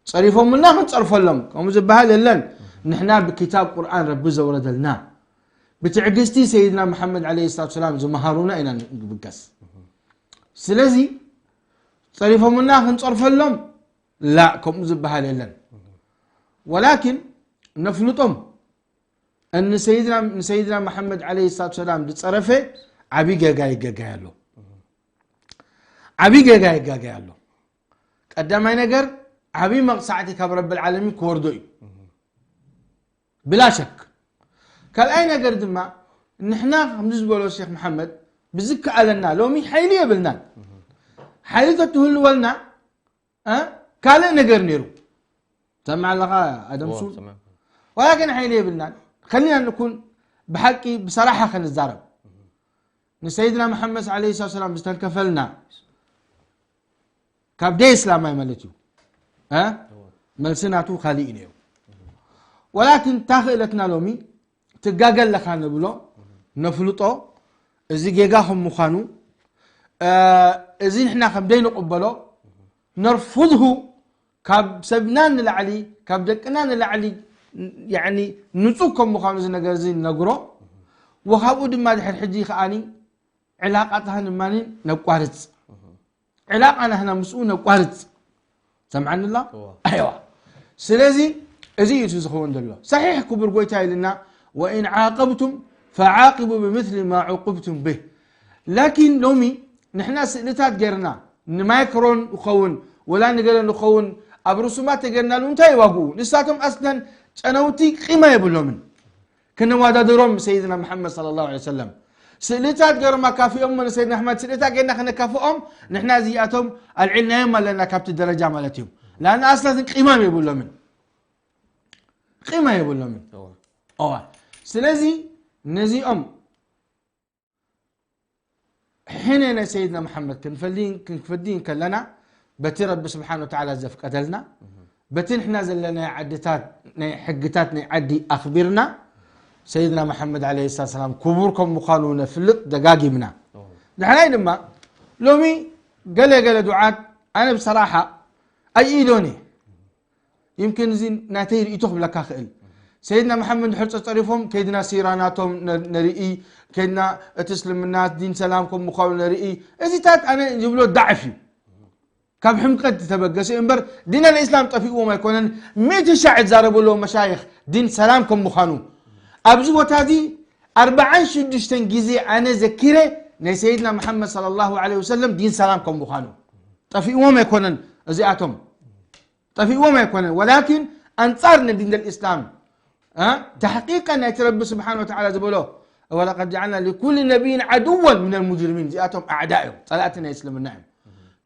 ጸሪፎምልና ክንጸርፈሎም፣ ከምኡ ዝበሃል የለን። ንሕና ብኪታብ ቁርኣን ረቢ ዘውረደልና፣ ብትዕግስቲ ሰይድና መሓመድ ዓለይሂ ሰላቱ ሰላም ዝመሃሩና ኢና ንብገስ። ስለዚ ጸሪፎምልና ክንጸርፈሎም፣ ላ፣ ከምኡ ዝበሃል የለን። ወላኪን ነፍልጦም፣ ንሰይድና፣ ንሰይድና መሓመድ ዓለይሂ ሰላቱ ሰላም ዝጸረፈ ዓቢ ጌጋ ይገጋይ ኣሎ። ዓቢ ጌጋ ይጋጋይ ኣሎ። ቀዳማይ ነገር፣ ዓቢ መቕጻዕቲ ካብ ረብል ዓለሚን ክወርዶ እዩ። ብላ ሸክ። ካልኣይ ነገር ድማ፣ ንሕና ከምዚ ዝበሎ ሼክ መሓመድ፣ ብዝከኣለና፣ ሎሚ ሓይሊ የብልናን። ሓይሊ ተትህልወልና፣ እ፣ ካልእ ነገር ነይሩ። ሰምዕ ኣለኻ ኣደም እዎ፣ ሱል? ሰምዕ። ዋላ ግን ሓይሊ የብልናን። ከሊና ንኩን ብሓቂ ብሰራሓ ክንዛረብ። ንሰይድና መሓመድ ዓለይሂ ሰላቱ ሰላም ዝተንከፈልና ካብ ደይ እስላማይ ማለት እዩ። እ? እዎ። መልሲ ናቱ ካልእ እዩ ነይሩ። ወላኪን እታ ክእለትና ሎሚ ትጋገ ኣለኻ ንብሎ፣ ነፍልጦ፣ እዚ ጌጋ ከም ምዃኑ፣ እ፣ እዚ ንሕና ከም ደይ ንቕበሎ፣ ነርፉድሁ፣ ካብ ሰብና ንላዕሊ፣ ካብ ደቅና ንላዕሊ፣ ያኒ፣ ንጹህ ከም ምዃኑ እዚ ነገር እዚ ንነግሮ፣ ወኻብኡ ድማ ድሕር ሕጂ ከኣኒ፣ ዕላቃታህን እማንን ነቋርጽ። ዕላቃ ናህና ምስኡ ነቋርጽ። ሰምዓኒ ኣላ? እዋ። ኣይዋ። ስለዚ፣ እዚ እዩ እቲ ዝኸውን ዘሎ። ሰሒሕ ክቡር ጎይታ ኢልና፣ "ወኢን ዓቀብቱም ፈዓቂቡ ብምስሊ ማ ዑቅብቱም ብህ።" ላኪን ሎሚ ንሕና ስእልታት ጌርና፣ ንማይክሮን ይኸውን፣ ወላ ንገለ ንኸውን፣ ኣብ ርሱማት ተጌርናሉ እንታይ እዩ ዋግኡ? ንሳቶም ኣስለን ጨነውቲ ቂማ የብሎምን። ከነወዳድሮም ምስ ሰይድና መሓመድ ሰለላሁ ዐለይሂ ወሰለም። ስእልታት ገይሮም ኣካፊኦም፣ ንሰይድና ኣሕመድ ስእልታት ጌርና ከነካፍኦም፣ ንሕና እዚኣቶም ኣልዒልናዮም ኣለና ካብቲ ደረጃ ማለት እዩ። ለኣን ኣስላትን ቂማም የብሎምን። ቂማ የብሎምን። እዋ። እዋ። ስለዚ ነዚኦም ሕነ ናይ ሰይድና መሓመድ ክንፈዲ፣ ክንፈዲ ከለና፣ በቲ ረቢ ስብሓን ወተዓላ ዘፍቀደልና፣ እህ። በቲ ንሕና ዘለና ናይ ዓድታት ናይ ሕግታት ናይ ዓዲ ኣኽቢርና ሰይድና መሓመድ ዓለይሂ ሰላም ሰላም ክቡር ከም ምዃኑ ነፍልጥ ደጋጊምና። ድሕራይ ድማ ሎሚ ገለ ገለ ዱዓት ኣነ ብሰራሓ ኣይኢዶን እየ። ይምክን እዚ ናተይ ርእይቶ ክብለካ ክእል። ሰይድና መሓመድ ድሕር ጸጸሪፎም ከይድና ሲራ ናቶም ነ- ነርኢ፣ ከይድና እቲ እስልምና ዲን ሰላም ከም ምዃኑ ነርኢ። እዚታት ኣነ ዝብሎ ዳዕፍ እዩ። ካብ ሕምቀት ዝተበገሰ እዩ እምበር ዲን ኣልእስላም ጠፊእዎም ኣይኮነን። ሚእቲ ሻዕ ዝዛረቡ ኣለዉ መሻይኽ ዲን ሰላም ከም ምዃኑ። ኣብዚ ቦታ እዚ ኣርባዓን ሽዱሽተን ግዜ ኣነ ዘኪረ ናይ ሰይድና መሓመድ ሰለላሁ ዐለይሂ ወሰለም ዲን ሰላም ከም ምዃኑ። ጠፊእዎም ኣይኮነን እዚኣቶም። ጠፊእዎም ኣይኮነን። ወላኪን ኣንጻር ንዲን ኣልእስላም እ? ተሕቂቀን ናይቲ ረቢ ስብሓን ወተዓላ ዝበሎ ወለቀድ ጀዓልና ሊኩል ነቢይን ዓድወን ምን ልሙጅሪሚን እዚኣቶም ኣዕዳ እዮም ጸላእቲ ናይ እስልምና እዮም።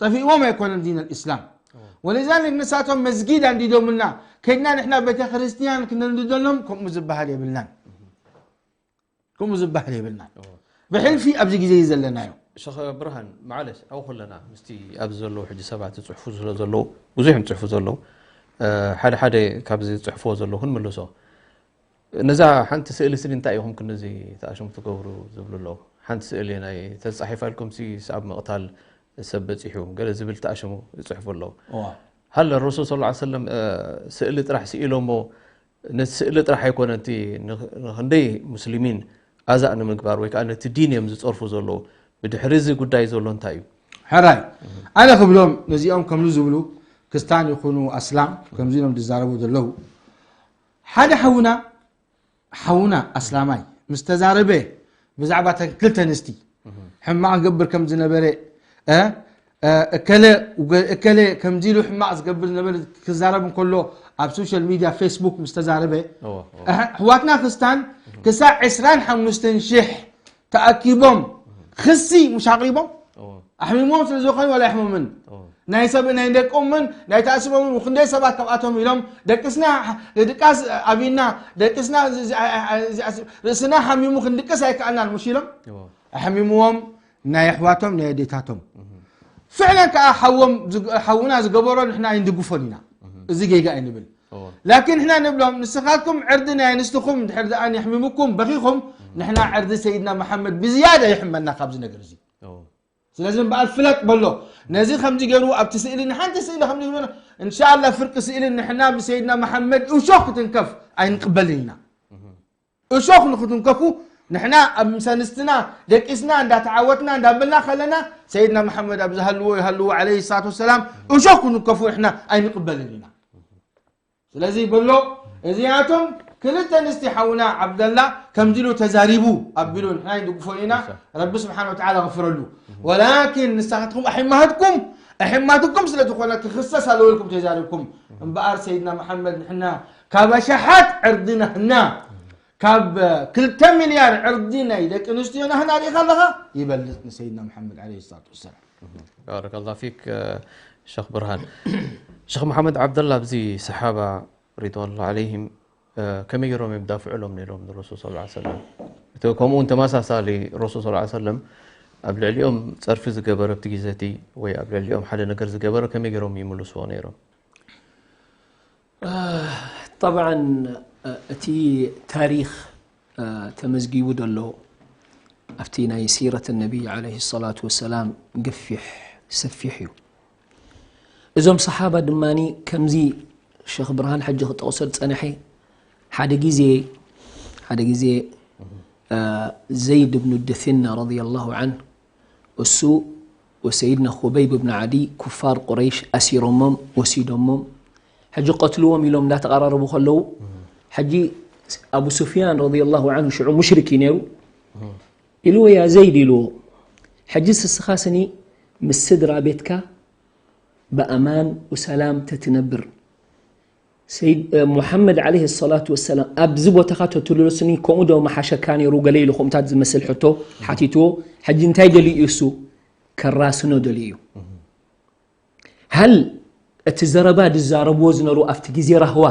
ጠፊእዎም ኣይኮነን ዲን ኣልእስላም። ወሊዛሊክ ንሳቶም መስጊድ ኣንዲዶምልና ከድና ንሕና ቤተ ክርስትያን ክነንድደሎም ከምኡ ዝበሃል የብልናን። ከምኡ ዝበሃል የብልናን። ብሕልፊ ኣብዚ ግዜ እዩ ዘለናዮ። ሸኽ ብርሃን ማዓለሽ ኣብኡ ከለና ምስቲ ኣብዚ ዘለዉ ሕጂ ሰባት ዝፅሕፉ ስለ ዘለዉ ብዙሕ እዮም ዝፅሕፉ ዘለዉ ሓደ ሓደ ካብዚ ዝፅሕፍዎ ዘለዉ ክንምልሶ ነዛ ሓንቲ ስእሊ ስኒ እንታይ ኢኹም ክንዚ ተኣሽሙ ትገብሩ ዝብሉ ኣለዉ ሓንቲ ስእሊ ናይ ተፃሒፋልኩም ሲ ኣብ ምቕታል ሰብ በፂሑ ገለ ዝብል ተኣሽሙ ይፅሕፉ ኣለዉ ሃለ ረሱል ስ ሰለም ስእሊ ጥራሕ ስኢሎሞ ነቲ ስእሊ ጥራሕ ኣይኮነ እቲ ንክንደይ ሙስሊሚን ኣዛእ ንምግባር ወይ ከዓ ነቲ ዲን እዮም ዝፀርፉ ዘለዉ ብድሕሪ እዚ ጉዳይ ዘሎ እንታይ እዩ ሕራይ ኣነ ክብሎም ነዚኦም ከምዚ ዝብሉ ክስታን ይኹኑ ኣስላም ከምዚ ኢሎም ዝዛረቡ ዘለዉ ሓደ ሓውና ሓውና ኣስላማይ ምስ ተዛረበ ብዛዕባ ተን ክልተ ኣንስቲ ሕማቕ ገብር ከም ዝነበረ እ፣ እ፣ እከለ እከለ ከምዚ ኢሉ ሕማቕ ዝገብር ዝነበረ ክዛረብ እንከሎ ኣብ ሶሻል ሚድያ ፌስቡክ ምስ ተዛረበ እወ፣ እወ። ኣሕ- ኣሕዋትና ክስታን ክሳዕ ዕስራን ሓሙሽተን ሽሕ ተኣኪቦም ክሲ ምሽ ኣቕሪቦም ኣሕሚሞም ስለ ዝኾኑ ዋላ ኣሕሞምን ናይ ሰብ ናይ ደቆምን ናይ ተኣስሮምን ክንደይ ሰባት ካብኣቶም ኢሎም ደቅስና ድቃስ ኣብና ደቅስና ርእስና ሓሚሙ ክንድቅስ ኣይከኣልናን ምሽ ኢሎም ኣሕሚምዎም ናይ ኣሕዋቶም ናይ ኣዴታቶም ፍዕለን ከዓ ሓዎም ሓውና ዝገበሮ ንሕና ኣይንድግፎን ኢና እዚ ጌጋ ኣይንብል ላኪን ንሕና ንብሎም ንስኻትኩም ዕርዲ ናይ ኣንስትኹም ድሕር ደኣ የሕምምኩም በኺኹም ንሕና ዕርዲ ሰይድና መሓመድ ብዝያዳ የሕመና ካብዚ ነገር እዚ ስለዚ እምበኣር ፍለጥ በሎ ነዚ ከምዚ ገይሩ ኣብቲ ስእሊ ንሓንቲ ስእሊ ከምዚ ገይሩ እንሻላ ፍርቂ ስእሊ ንሕና ብሰይድና መሓመድ እሾኽ ክትንከፍ ኣይንቅበልን ኢና እሾኽ ንክትንከፉ ንሕና ኣብ ምሰንስትና ደቂስና እንዳተዓወትና እንዳበልና ከለና ሰይድና መሓመድ ኣብ ዝሃልዎ ይሃልዎ ዓለይሂ ሰላቱ ወሰላም እሾኽ ክንከፉ ንሕና ኣይንቅበልን ኢና ስለዚ በሎ እዚኣቶም ክልተ ኣንስቲ ሓውና ዓብደላ ከምዚ ኢሉ ተዛሪቡ ኣቢሉ ንሕና ይድግፎ ኢና ረቢ ስብሓን ወተዓላ ገፍረሉ ወላኪን ንስኻትኩም ኣሕማትኩም ኣሕማትኩም ስለ ዝኾነ ክኽሰስ ኣለዎ ኢልኩም ተዛሪብኩም እምበኣር ሰይድና መሓመድ ንሕና ካብ ኣሽሓት ዕርዲ ናህና ካብ ክልተ ሚልያር ዕርዲ ናይ ደቂ ኣንስትዮ ናህና ርኢኻ ኣለኻ ይበልፅ ንሰይድና መሓመድ ዓለይሂ ሰላቱ ወሰላም ባረከላሁ ፊክ ሸኽ ብርሃን። ሸኽ መሓመድ ዓብደላ ኣብዚ ሰሓባ ሪድዋኑላሂ ዓለይሂም ከመይ ገይሮም እዮም ዳፍዑሎም ነይሮም ንረሱል ሰለላሁ ዐለይሂ ወሰለም? እቲ ከምኡ እውን ተመሳሳሊ ረሱል ሰለላሁ ዐለይሂ ወሰለም ኣብ ልዕሊኦም ጸርፊ ዝገበረ ኣብቲ ግዜ እቲ ወይ ኣብ ልዕሊኦም ሓደ ነገር ዝገበረ ከመይ ገይሮም ይምልስዎ ነይሮም? ጠብዓን እቲ ታሪኽ ተመዝጊቡ ዘሎ ኣብቲ ናይ ሲረት ነቢይ ዓለይሂ ሰላቱ ወሰላም ገፊሕ ሰፊሕ እዩ። እዞም ሰሓባ ድማ ከምዚ ሸኽ ብርሃን ሕጂ ክጠቕሶ ዝጸንሐ ሓደ ግዜ ሓደ ግዜ ዘይድ ብኑ ድፊና ረዲየላሁ ዓንሁ እሱ ወሰይድና ኹበይብ ብን ዓዲ ኩፋር ቁረይሽ ኣሲሮሞም ወሲዶሞም ሕጂ ቀትልዎም ኢሎም እንዳተቐራረቡ ከለዉ ሕጂ ኣቡ ሱፊያን ረዲየላሁ ዓንሁ ሽዑ ሙሽሪክ እዩ ነይሩ ኢልዎ ያ ዘይድ ኢልዎ ሕጂ ስስኻ ስኒ ምስ ስድራ ቤትካ ብኣማን ወሰላም ተትነብር ሰይድ ሙሓመድ ዓለይሂ ሰላቱ ወሰላም ኣብዚ ቦታኻ ተትልሎስኒ ከምኡ ዶ መሓሸካ ነይሩ ገለ ኢሉ ከምኡታት ዝመስል ሕቶ ሓቲትዎ። ሕጂ እንታይ ደልዩ እዩ እሱ? ከራስኖ ደልዩ እዩ። ሃል እቲ ዘረባ ዝዛረብዎ ዝነሩ ኣብቲ ግዜ ራህዋ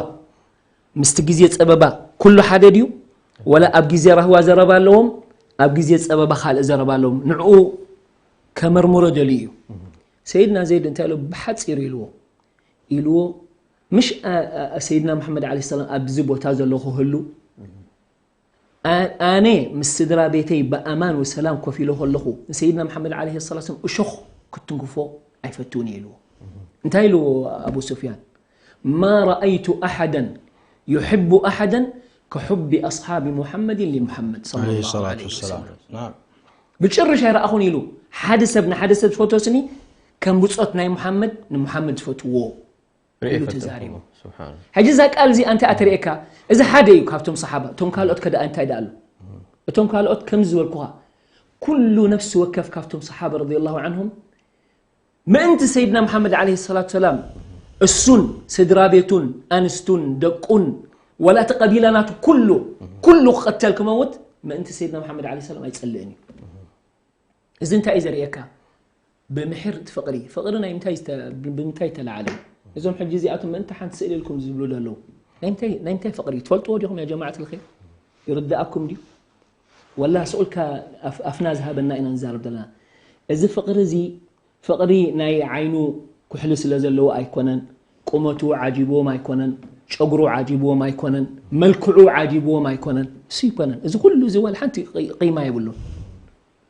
ምስቲ ግዜ ጸበባ ኩሉ ሓደ ድዩ? ወላ ኣብ ግዜ ራህዋ ዘረባ ኣለዎም ኣብ ግዜ ጸበባ ካልእ ዘረባ ኣለዎም። ንዕኡ ከመርምሮ ደልዩ እዩ። ሰይድና ዘይድ እንታይ ኢሉ ብሓጺሩ ኢልዎ ኢልዎ ምሽ ሰይድና መሓመድ ዓለ ሰላም ኣብዚ ቦታ ዘሎ ክህሉ ኣነ ምስ ስድራ ቤተይ ብኣማን ወሰላም ኮፍ ኢለ ከለኹ ንሰይድና መሓመድ ዓለ ሰላት ሰላም እሾኽ ክትንክፎ ኣይፈትውን እየ ኢልዎ። እንታይ ኢልዎ ኣቡ ሱፍያን? ማ ረኣይቱ ኣሓደን ዩሕቡ ኣሓደን ከሑቢ ኣስሓቢ ሙሓመድን ሊሙሓመድ ሰለላሁ ዐለይሂ ወሰለም። ብጭርሽ ኣይረኣኹን ኢሉ። ሓደ ሰብ ንሓደ ሰብ ዝፈትዎ ስኒ ከም ብጾት ናይ ሙሓመድ ንሙሓመድ ዝፈትዎ ኢሉ ተዛሪቡ። ሕጂ እዛ ቃል እዚኣ እንታይ ኣተርእየካ? እዚ ሓደ እዩ ካብቶም ሰሓባ። እቶም ካልኦት ከደኣ እንታይ ደኣ ኣሎ? እቶም ካልኦት ከምዚ ዝበልኩኻ ኩሉ ነፍሲ ወከፍ ካብቶም ሰሓባ ረዲየላሁ ዐንሁም ምእንቲ ሰይድና መሓመድ ዓለይሂ ሰላቱ ሰላም እሱን ስድራ ቤቱን ኣንስቱን ደቁን ወላ እቲ ቀቢላ ናቱ ኩሉ ኩሉ ክቐተል ክመውት ምእንቲ ሰይድና መሓመድ ዓለይሂ ሰላም ኣይጸልእን እዩ። እዚ እንታይ እዩ ዘርእየካ? ብምሕር እቲ ፍቕሪ። ፍቕሪ ናይ ምንታይ ዝተ-፣ ብምንታይ ተላዓለ? እዞም ሕጂ እዚኣቶም ምእንቲ ሓንቲ ስእሊ ኢልኩም ዝብሉ ዘለዉ። ናይ ምንታይ፣ ናይ ምንታይ ፍቕሪ? ትፈልጥዎ ዲኹም ያ ጀማዓት ልኸይር? ይርድኣኩም ድዩ? ወላ ስቕ ኢልካ ኣፍ-፣ ኣፍና ዝሃበና ኢና ንዛረብ ዘለና። እዚ ፍቕሪ እዚ፣ ፍቕሪ ናይ ዓይኑ ኩሕሊ ስለ ዘለዎ ኣይኮነን፣ ቁመቱ ዓጂብዎም ኣይኮነን፣ ጨጉሩ ዓጂብዎም ኣይኮነን፣ መልክዑ ዓጂብዎም ኣይኮነን። እሱ ይኮነን። እዚ ኩሉ እዚ ወላ ሓንቲ ቂ-፣ ቂማ የብሉን።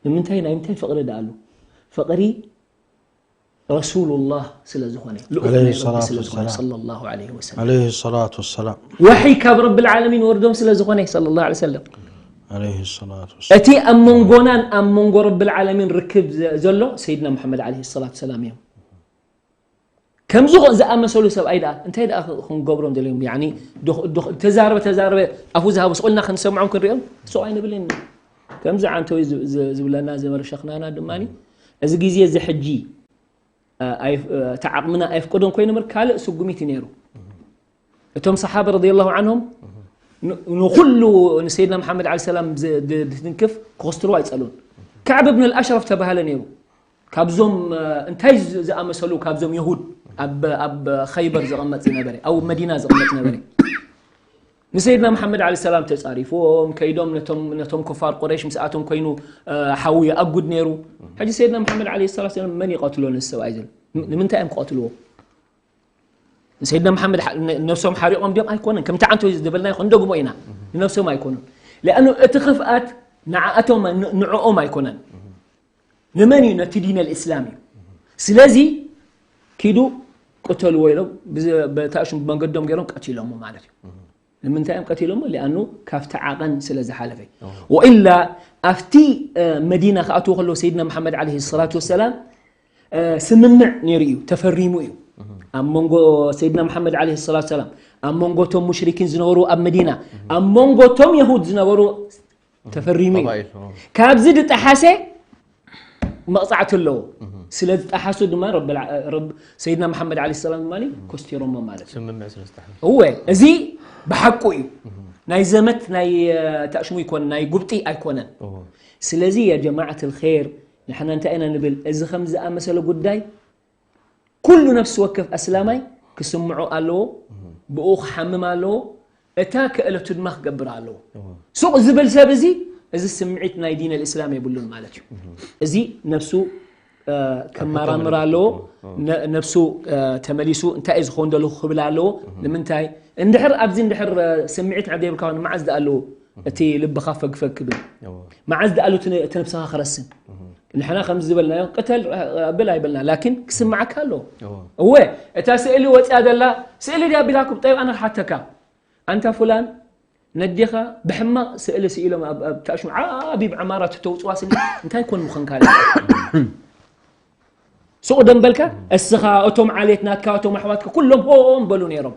ንምንታይ፣ ናይ ምንታይ ፍቕሪ ደኣ ኣሉ? ፍቕሪ ረሱሉላህ ስለ ዝኾነ፣ ልኡኽ ዓለይሂ ናይ ረቢ ሰላቱ ስለ ዝኾነ፣ ወሰላም። ሰለላሁ ዐለይሂ ወሰለም። ዓለይሂ ሰላቱ ወሰላም። ወሕይ ካብ ረብል ዓለሚን ወርዶም ስለ ዝኾነ፣ ሰለላሁ ዐለይሂ ወሰለም። ዓለይሂ ሰላቱ ወሰላም። እቲ ኣብ መንጎናን ኣብ መንጎ ረብል ዓለሚን ርክብ ዘ-፣ ዘሎ ሰይድና ሙሐመድ ዓለይሂ ሰላቱ ወሰላም እዮም። ከምዚ ዝኣመሰሉ ሰብኣይ ደኣ እንታይ ደኣ ክንገብሮም ደልዮም? ያኒ ዶኽ-፣ ዶኽ-፣ ተዛረበ፣ ተዛረበ፣ ኣፉ ዝሃቡ ስቕ ኢልና ክንሰምዖም ክንሪኦም ስቕ ኣይንብልን ኢና። ከምዚ ዓንተወይ ዝ-፣ ዝ-፣ ዝብለና ዝነበረ ሸኽናና ድማኒ፣ እዚ ግዜ እዚ ሕጂ፣ እ፣ ኣይ-፣ እ፣ እቲ ዓቕምና ኣይፍቅዶን ኮይኑ እምበር ካልእ ስጉሚት እዩ ነይሩ። እቶም ሰሓባ ረዲየላሁ ዐንሁም ን-፣ ንኹሉ ንሰይድና መሓመድ ዓለይሂ ሰላም ዝ-፣ ድ-፣ ድትንክፍ ክኸስትርዎ ኣይጸሉን። ከዕብ እብን ኣልኣሽረፍ ተባሃለ ነይሩ። ካብዞም፣ እ፣ እንታይ ዝ-፣ ዝኣመሰሉ ካብዞም የሁድ ኣብ፣ ኣብ ኸይበር ዝቕመጥ ዝነበረ፣ ኣብ መዲና ዝቕመጥ ዝነበረ። ንሰይድና መሓመድ ዓለይሂ ሰላም ተጻሪፎም፣ ከይዶም ነቶም፣ ነቶም ኩፋር ቁረይሽ ምስኣቶም ኮይኑ፣ እ፣ ሓዊ ይኣጉድ ነይሩ። ሕጂ ሰይድና መሓመድ ዓለይሂ ሰላቱ ወሰላም መን ይቐትሎ ነዚ ሰብኣይ ዘሎ? ን-፣ ንምንታይ እዮም ክቐትልዎ? ንሰይድና መሓመድ ሓ-፣ ን-፣ ነብሶም ሓሪቖም ድዮም? ኣይኮነን። ከምቲ ዓንቶ ዝበልናዮ ክንደግሞ ኢና። ንነብሶም ኣይኮኑን። ለኣኑ እቲ ክፍኣት ንዓኣቶም፣ ን-፣ ንዕኦም ኣይኮነን። ንመን እዩ? ነቲ ዲን ኣልእስላም እዩ። ስለዚ ኪዱ ቅተልዎ ኢሎም ብዚ-፣ በታሽም ብመንገዶም ገይሮም ቀቲሎሞ ማለት እዩ። ንምንታይ እዮም ቀቲሎሞ? ሊኣኑ ካብቲ ዓቐን ስለ ዝሓለፈ። ኦ። ወኢላ ኣብቲ፣ እ፣ መዲና ክኣትዉ ከለዉ ሰይድና መሓመድ ዓለይሂ ሰላቱ ወሰላም፣ እ፣ ስምምዕ ነይሩ እዩ፣ ተፈሪሙ እዩ። ኣብ መንጎ ሰይድና መሓመድ ዓለይሂ ሰላቱ ወሰላም፣ ኣብ መንጎ እቶም ሙሽሪኪን ዝነበሩ ኣብ መዲና፣ ኣብ መንጎ እቶም የሁድ ዝነበሩ ተፈሪሙ እዩ። ቀባኢል፣ ኦ። ካብዚ ዝጠሓሰ መቕጻዕቲ ኣለዎ። ስለ ዝጠሓሱ ድማ ረብል ዓ-፣ ረብ-፣ ሰይድና መሓመድ ዓለይሂ ሰላም ድማ ኮስቲሮሞ ማለት እዩ። ስምምዕ ስለ ዝጠሓሱ። እወ፣ እዚ ብሓቁ እዩ። ናይ ዘመት ናይ፣ እ፣ ታሽሙ ይኮን፣ ናይ ጉብጢ ኣይኮነን። እዎ። ስለዚ ያ ጀማዓት ልኸይር፣ ንሕና እንታይ ኢና ንብል? እዚ ከም ዝኣመሰለ ጉዳይ ኩሉ ነፍሲ ወከፍ ኣስላማይ ክስምዖ ኣለዎ፣ ብኡ ክሓምም ኣለዎ፣ እታ ክእለቱ ድማ ክገብር ኣለዎ። እዎ። ሱቕ ዝብል ሰብ እዚ፣ እዚ ስምዒት ናይ ዲን ኣልእስላም የብሉን ማለት እዩ። እዚ ነፍሱ፣ እ፣ ከመራምር ኣለዎ። እዎ፣ እዎ። ነ-፣ ነፍሱ፣ እ፣ ተመሊሱ እንታይ እዩ ዝኸውን ዘለኹ ክብል ኣለዎ። ንምንታይ? እንድሕር ኣብዚ እንድሕር፣ እ፣ ስምዒት እንድሕር ዘይብልካ ንመዓዝ ደኣ ኣለዎ እቲ ልብኻ ፈግፈግ ክብል? እዎ። መዓዝ ደኣ ኣሎ እቲ ነ-፣ እቲ ነብስኻ ክረስን? ንሕና ከምዚ ዝበልናዮ ቅተል፣ እ፣ ብል ኣይበልና፣ ላኪን ክስምዓካ ኣለዎ። እዎ። እወ፣ እታ ስእሊ ወጽያ ዘላ ስእሊ ድያ ቢላኩም፣ ጠይብ ኣነ ክሓተካ። ኣንታ ፉላን፣ ነዴኻ ብሕማቕ ስእሊ ስኢሎም ኣብ፣ ኣብ ታሽሙ ዓቢ ብዕማራ ተተውጽዋ ስኒ እንታይ ኮን ምኾንካ? ሱቕ ደም በልካ፣ እስኻ፣ እቶም ዓሌት ናትካ፣ እቶም ኣሕዋትካ፣ ኩሎም ሆም በሉ ነይሮም።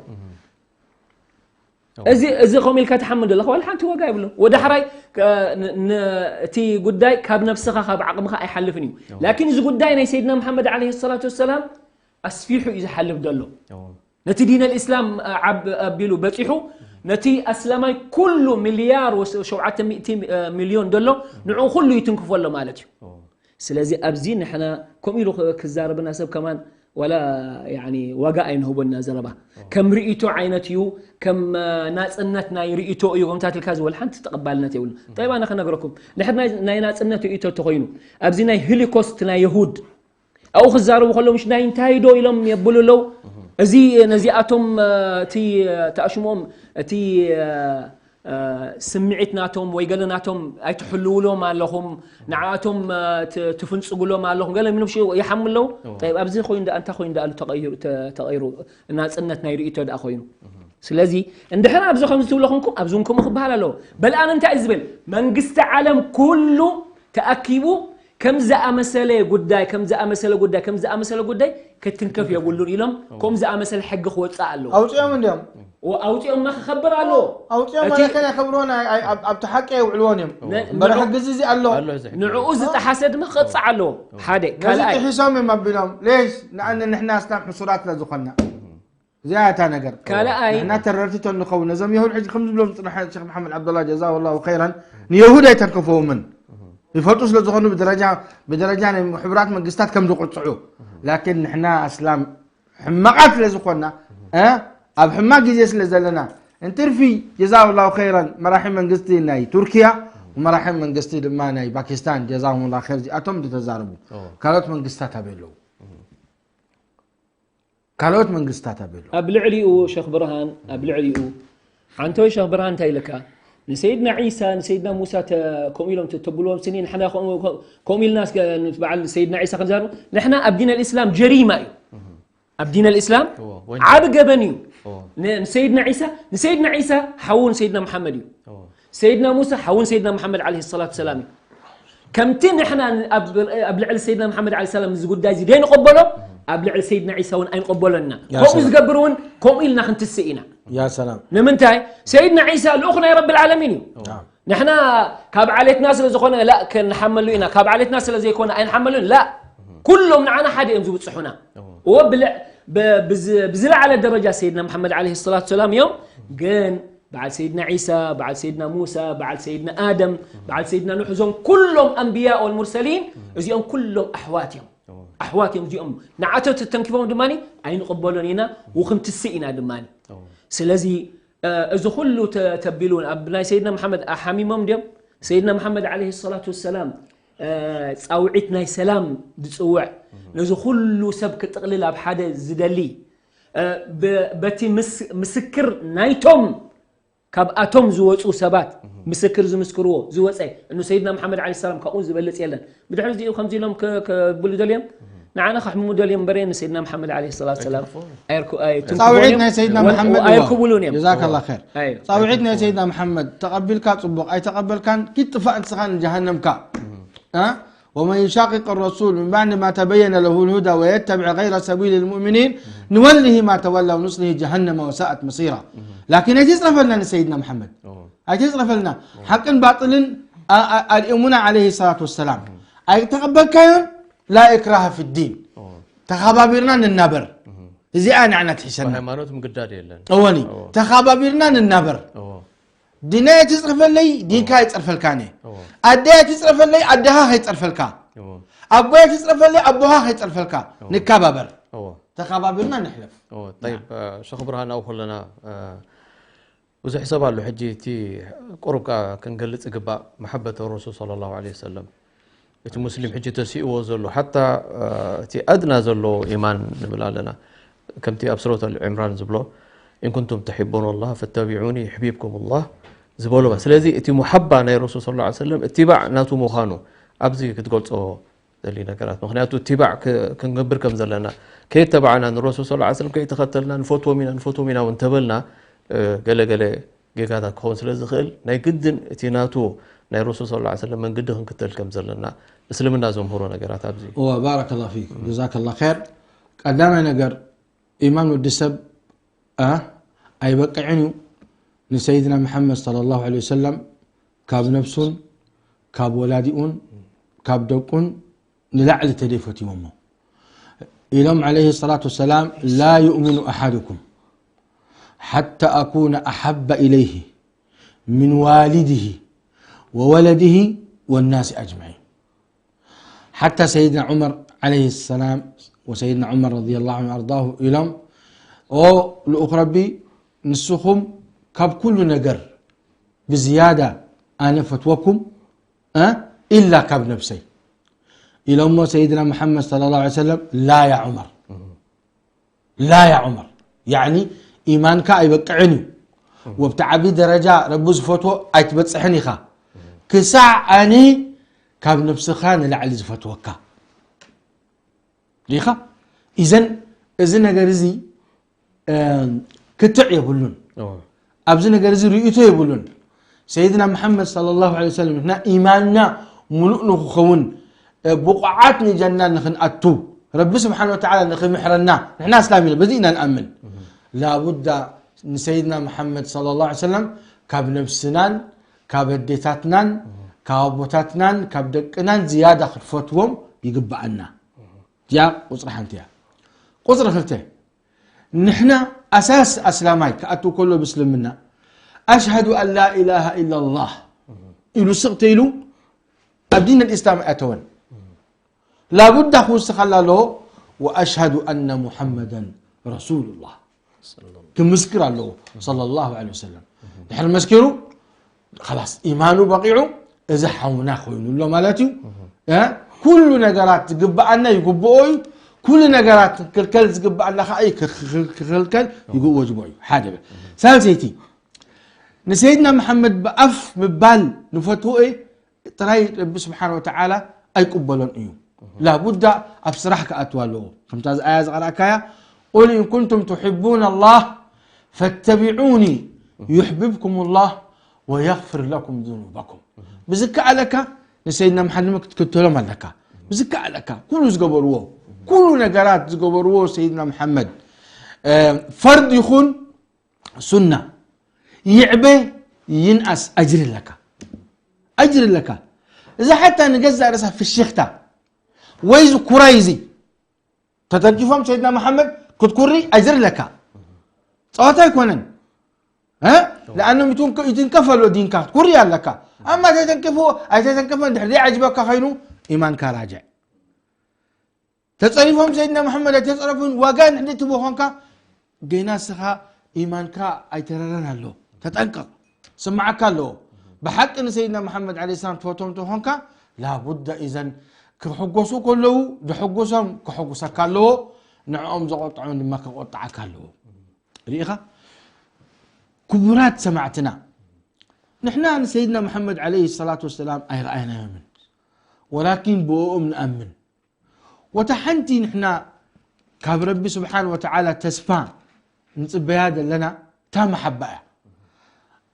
እዚ፣ እዚ ከምኡ ኢልካ ትሓምም ዘለኻ ዋላ ሓንቲ ዋጋ የብሉን። ወደ ሓራይ፣ ከ-፣ ን-፣ ን-፣ እቲ ጉዳይ ካብ ነብስኻ፣ ካብ ዓቕምኻ ኣይሓልፍን እዩ። ላኪን እዚ ጉዳይ ናይ ሰይድና መሓመድ ዓለይሂ ሰላቱ ወሰላም ኣስፊሑ እዩ ዝሓልፍ ዘሎ። ነቲ ዲን ኣልእስላም ዓብ-፣ ኣቢሉ በጺሑ፣ ነቲ ኣስላማይ ኩሉ ሚልያር ወስ-፣ ሸውዓተ ሚእቲ ሚልዮን ዘሎ፣ ንዕኡ ኩሉ ይትንክፎ ኣሎ ማለት እዩ። እዎ። ስለዚ ኣብዚ ንሕና ከምኡ ኢሉ ክ-፣ ክዛረብና ሰብ ከማን ዋላ፣ ያኒ፣ ዋጋ ኣይንህቦን ኢና ዘረባ። እዎ። ከም ርእይቶ ዓይነት እዩ፣ ከም፣ እ፣ ናጽነት ናይ ርእይቶ እዩ፣ ከምታት ኢልካ ዝበል ሓንቲ ተቐባልነት የብሉን። ጠይብ፣ ኣነ ክነግረኩም፣ ድሕር ናይ፣ ናይ ናጽነት ርእይቶ እንተኾይኑ፣ ኣብዚ ናይ ሆሊኮስት ናይ የሁድ ኣብኡ ክዛረቡ ከለዉ ምሽ ናይ እንታይ ዶ ኢሎም የብሉ ኣለዉ። እዚ ነዚኣቶም እቲ ተኣሽሞም እቲ ስምዒት ናቶም ወይ ገለ ናቶም ኣይትሕልውሎም ኣለኹም፣ ንዓኣቶም ትፍንጽጉሎም ኣለኹም ገለ ምንሽ ይሓሙ ኣለዉ። ኣብዚ ኮይኑ ደኣ እንታይ ኮይኑ ደኣ ተቐይሩ ናጽነት ናይ ርእይቶ ደኣ ኮይኑ። ስለዚ እንድሕር ኣብዚ ከምዚ ትብሎ ኮንኩም ኣብዚ እውን ከምኡ ክበሃል ኣለዎ። በልኣን እንታይ እዩ ዝብል? መንግስቲ ዓለም ኩሉ ተኣኪቡ ከም ዝኣመሰለ ጉዳይ ከም ዝኣመሰለ ጉዳይ ከም ዝኣመሰለ ጉዳይ ክትንከፍ የብሉን ኢሎም ከም ዝኣመሰለ ሕጊ ክወፅእ ኣለዎ። ኣውፅኦም እንዲኦም ኣውፅኦምና ክኸብር ኣለዎ። ኣውፅኦም ማለት ከን የኸብርዎን ኣብቲ ሓቂ የውዕልዎን እዮም። እምበር ሕጊ እዚ ኣሎ። ንዕኡ ዝጠሓሰ ድማ ክቐፅዕ ኣለዎ። ሓደ ካልኣይ ጥሒሶም እዮም ኣቢሎም ሌሽ ንኣነ ንሕና እስላም ሕሱራት ስለ ዝኾንና እዚኣ እታ ነገር። ካልኣይ ንሕና ተረርቲ ተንኸውን ነዞም የሁድ ሕጂ ከም ዝብሎም ዝፅንሐ ሸክ መሓመድ ዓብደላ ጀዛሁ ላሁ ኸይራን ንየሁድ ኣይተንከፈውምን ይፈልጡ ስለ ዝኾኑ ብደረጃ ብደረጃ ናይ ሕቡራት መንግስታት ከም ዝቕፅዑ ላኪን ንሕና ኣስላም ሕማቓት ስለ ዝኾንና ኣብ ሕማቕ ግዜ ስለ ዘለና እንትርፊ ጀዛሁ ላሁ ኸይራን መራሒ መንግስቲ ናይ ቱርኪያ መራሒ መንግስቲ ድማ ናይ ፓኪስታን ጀዛሁም ላ ኸይር እዚኣቶም ዝተዛረቡ ካልኦት መንግስታት ኣበይ ኣለዉ ካልኦት መንግስታት ኣበሎ። ኣብ ልዕሊኡ ሸኽ ብርሃን ኣብ ልዕሊኡ ዓንተወይ ሸኽ ብርሃን እንታይ ኢልካ ንሰይድና ዒሳ ንሰይድና ሙሳ ከምኡ ኢሎም ተብልዎም ስኒ ንሕና ከምኡ ኢልና በዓል ሰይድና ዒሳ ክንዛርብ ንሕና ኣብ ዲን ኣልእስላም ጀሪማ እዩ ኣብ ዲን ኣልእስላም ዓቢ ገበን እዩ ንሰይድና ዒሳ ንሰይድና ዒሳ ሓውን ሰይድና መሓመድ እዩ ሰይድና ሙሳ ሓውን ሰይድና መሓመድ ዓለይሂ ሰላቱ ሰላም እዩ። ከምቲ ንሕና ኣብ ልዕሊ ሰይድና መሓመድ ዓለይሂ ሰላም እዚ ጉዳይ እዚ ደይንቐበሎ ኣብ ልዕሊ ሰይድና ዒሳ እውን ኣይንቐበሎን ኢና። ከምኡ ዝገብር እውን ከምኡ ኢልና ክንትስእ ኢና። ያ ሰላም። ንምንታይ ሰይድና ዒሳ ልኡኽ ናይ ረብል ዓለሚን እዩ። ንሕና ካብ ዓሌትና ስለ ዝኾነ ላ ክንሓመሉ ኢና፣ ካብ ዓሌትና ስለ ዘይኮነ ኣይንሓመሉን ላ ኩሎም ንዓና ሓደ እዮም ዝብፅሑና። እዎ ብዝለዓለ ደረጃ ሰይድና መሓመድ ዓለይሂ ሰላቱ ሰላም እዮም ግን በዓል ሰይድና ዒሳ፣ በዓል ሰይድና ሙሳ፣ በዓል ሰይድና ኣደም፣ በዓል ሰይድና ኑሕ እዞም ኩሎም ኣንብያ ወልሙርሰሊን እዚኦም ኩሎም ኣሕዋት እዮም። ኣሕዋት እዮም እዚኦም ንዓቶ ተተንኪፎም ድማ ኣይንቕበሎን ኢና ውክምትስእ ኢና ድማ ስለዚ እዚ ኩሉ ተቢሉ ኣብ ናይ ሰይድና መሓመድ ሓሚሞም ድዮም ሰይድና መሓመድ ዓለይሂ ሰላቱ ወሰላም ፃውዒት ናይ ሰላም ዝፅውዕ ነዚ ኩሉ ሰብ ክጥቕልል ኣብ ሓደ ዝደሊ በቲ ምስክር ናይቶም ካብኣቶም ዝወፁ ሰባት ምስክር ዝምስክርዎ ዝወፀ እኑ ሰይድና መሓመድ ዓለ ሰላም ካብኡ ዝበልፅ የለን ብድሕሪ እዚኡ ከምዚ ኢሎም ክብሉ ደልዮም ንዓና ከሕምሙ ደልዮም እምበረ ንሰይድና መሓመድ ዓለ ሰላት ሰላም ፃውዒት ናይ ሰይድና መሓመድ ኣይርክቡሉን እዮም ጀዛከላ ኸይር ፃውዒት ናይ ሰይድና መሓመድ ተቐቢልካ ፅቡቕ ኣይተቐበልካን ኪትጥፋእ ንስኻ ንጀሃነምካ ومن يشاقق الرسول من بعد ما تبين له الهدى ويتبع غير سبيل المؤمنين نوله ما تولى ونصله جهنم وساءت مصيرا لكن ኣይትፅረፈልና ንሰይድና መሓመድ ኣይትፅረፈልና ሓቅን ባጥልን ኣልእሙና عليه الصلاة والسلام ኣይተቐበልካዮን لا إكراه في الدين ተኸባቢርና ንናበር እዚኣ ንዓና ትሒሰና ሃይማኖት ምግዳድ የለን እወኒ ተኸባቢርና ንናበር ዲነይ ኣይትፅረፈለይ ዲንካ ኣይፀርፈልካን እየ ኣደይ ኣይትፅረፈለይ ኣደኻ ከይፀርፈልካ ኣቦይ ኣይትፅረፈለይ ኣቦኻ ከይፀርፈልካ ንከባበር ተኸባቢርና ንሕለፍ ሸኽ ብርሃን ኣብኡ ከለና ብዙሕ ሰብ ኣሎ ሕጂ እቲ ቁሩብ ከኣ ክንገልፅ ይግባእ መሓበት ረሱል صلى الله عليه وسلم እቲ ሙስሊም ሕጂ ተሲእዎ ዘሎ ሓታ እቲ ኣድና ዘሎ ኢማን ንብል ኣለና ከምቲ ኣብ ሱረት ኣል ዕምራን ዝብሎ إن كنتم تحبون الله فاتبعوني يحببكم الله ዝበሎ ስለዚ እቲ ሙሓባ ናይ ረሱል صلى الله عليه وسلم እትባዕ ናቱ ምዃኑ ኣብዚ ክትገልጾ ዘሊ ነገራት ምክንያቱ እትባዕ ክንገብር ከም ዘለና ከየተባዕና ንረሱል صلى الله عليه وسلم ከይተኸተልና ንፈትዎም ኢና ንፈትዎም ኢና እውን ተበልና ገለ ገለ ጌጋታት ክኸውን ስለ ዝኽእል ናይ ግድን እቲ ናቱ ናይ ረሱል صلى الله عليه وسلم መንገዲ ክንክተል ከም ዘለና እስልምና ዘምህሮ ነገራት ኣብዚ እወ ባረከላ ፊክ ጀዛከላ ኸይር ቀዳማይ ነገር ኢማን ወዲ ሰብ ኣይበቅዕን እዩ ንሰይድና መሓመድ صلى الله عليه وسلم ካብ ነብሱን ካብ ወላዲኡን ካብ ደቁን ንላዕሊ ተደይ ፈትይዎሞ ኢሎም عليه الصلاة والسلام لا يؤمن أحدكم حتى أكون أحب إليه من والده وولده والناس أجمعين حتى سيدنا عمر عليه السلام وسيدنا عمر رضي الله عنه وأرضاه إلهم أو لأخرى بي نسخم كاب كل نجر ብዝያዳ ኣነ ፈትወኩም ኢላ ካብ ነብሰይ ኢሎሞ ሰይድና መሓመድ صلى الله عليه وسلم لا يا عمر لا يا عمر يعني ኢማንካ ኣይበቅዕን እዩ ወብቲ ዓቢ ደረጃ ረቢ ዝፈትዎ ኣይትበጽሕን ኢኻ ክሳዕ ኣነ ካብ ነብስኻ ንላዕሊ ዝፈትወካ ዲኻ ኢዘን እዚ ነገር እዚ ክትዕ የብሉን ኣብዚ ነገር እዚ ርእይቶ የብሉን ሰይድና መሓመድ صلى الله عليه وسلم ንሕና ኢማንና ሙሉእ ንክኸውን ብቑዓት ንጀና ንክንኣቱ ረቢ ስብሓን ወተዓላ ንክምሕረና ንሕና እስላም ኢና በዚ ኢና ንኣምን ላቡዳ ንሰይድና መሓመድ صلى الله عليه وسلم ካብ ነብስናን ካብ ኣዴታትናን ካብ ኣቦታትናን ካብ ደቅናን ዝያዳ ክትፈትዎም ይግብኣና እዚኣ ቁፅሪ ሓንቲ እያ ቁፅሪ ክልተ ንሕና ኣሳስ ኣስላማይ ክኣቱ ከሎ ብእስልምና ኣሽሃዱ ኣን ላ ኢላሃ ኢላ ላህ ኢሉ ስቕ ተይሉ ኣብ ዲን ልእስላም ኣይኣተወን ላቡዳ ክውስኸላ ኣለዎ ወኣሽሃዱ ኣነ ሙሓመደን ረሱሉ ላህ ክምስክር ኣለዎ صلى الله عليه وسلم ድሕሪ መስኪሩ خلاص ኢማኑ በቂዑ እዚ ሓውና ኮይኑ ኣሎ ማለት እዩ ኩሉ ነገራት ዝግብኣና ይግብኦ እዩ ኩሉ ነገራት ክልከል ዝግብኣና ከዓ ክልከል ይግብኦ ዝግብኦ እዩ ሓደ ሳልሰይቲ ንሰይድና መሓመድ ብኣፍ ምባል ንፈትዎ ጥራይ ረቢ ስብሓን ወተዓላ ኣይቅበሎን እዩ ላቡዳ ኣብ ስራሕ ክኣትዋ ኣለዎ ከምታ ኣያ ዝቐረእካያ قل إن كنتم تحبون الله فاتبعوني يحببكم الله ويغفر لكم ذنوبكم ብዝከኣለካ ንሰይድና መሓመድ ክትክተሎም ኣለካ ብዝከኣለካ ኩሉ ዝገበርዎ ኩሉ ነገራት ዝገበርዎ ሰይድና መሓመድ ፈርድ ይኹን ሱና ይዕበ ይንኣስ ኣጅሪ ኣለካ ኣጅሪ ኣለካ እዛ ሓታ ንገዛእ ርእሳ ፍሽኽታ ወይ እዚ ኩራይ እዚ ተተንኪፎም ሰይድና መሓመድ ክትኩሪ ኣጅሪ ኣለካ ፀዋታ ኣይኮነን ለኣኖም ይትንከፍ ኣሎ ዲንካ ክትኩሪ ኣለካ ኣማ ተተንከፎ ኣይተተንከፈ ድሕሪ ዘይዓጅበካ ኮይኑ ኢማንካ ራጅዕ ተጸሪፎም ሰይድና መሐመድ ኣይተጸረፉን ዋጋ ንሕድቲ ብኾንካ ገና ስኻ ኢማንካ ኣይተረረን ኣሎ ተጠንቀቕ ስማዓካ ኣለዎ ብሓቂ ንሰይድና መሐመድ ዓለይሂ ሰላም ትፈቶም ተኾንካ ላቡዳ ኢዘን ክሕጎሱ ከለዉ ድሕጎሶም ክሕጉሰካ ኣለዎ ንዕኦም ዘቆጥዖም ድማ ክቆጥዓካ ኣለዎ ርኢኻ ክቡራት ሰማዕትና ንሕና ንሰይድና መሐመድ ዓለይሂ ሰላቱ ወሰላም ኣይረኣይናዮምን ወላኪን ብእኦም ንኣምን ወታ ሓንቲ ንሕና ካብ ረቢ ስብሓን ወተዓላ ተስፋ ንፅበያ ዘለና እታ መሓባ እያ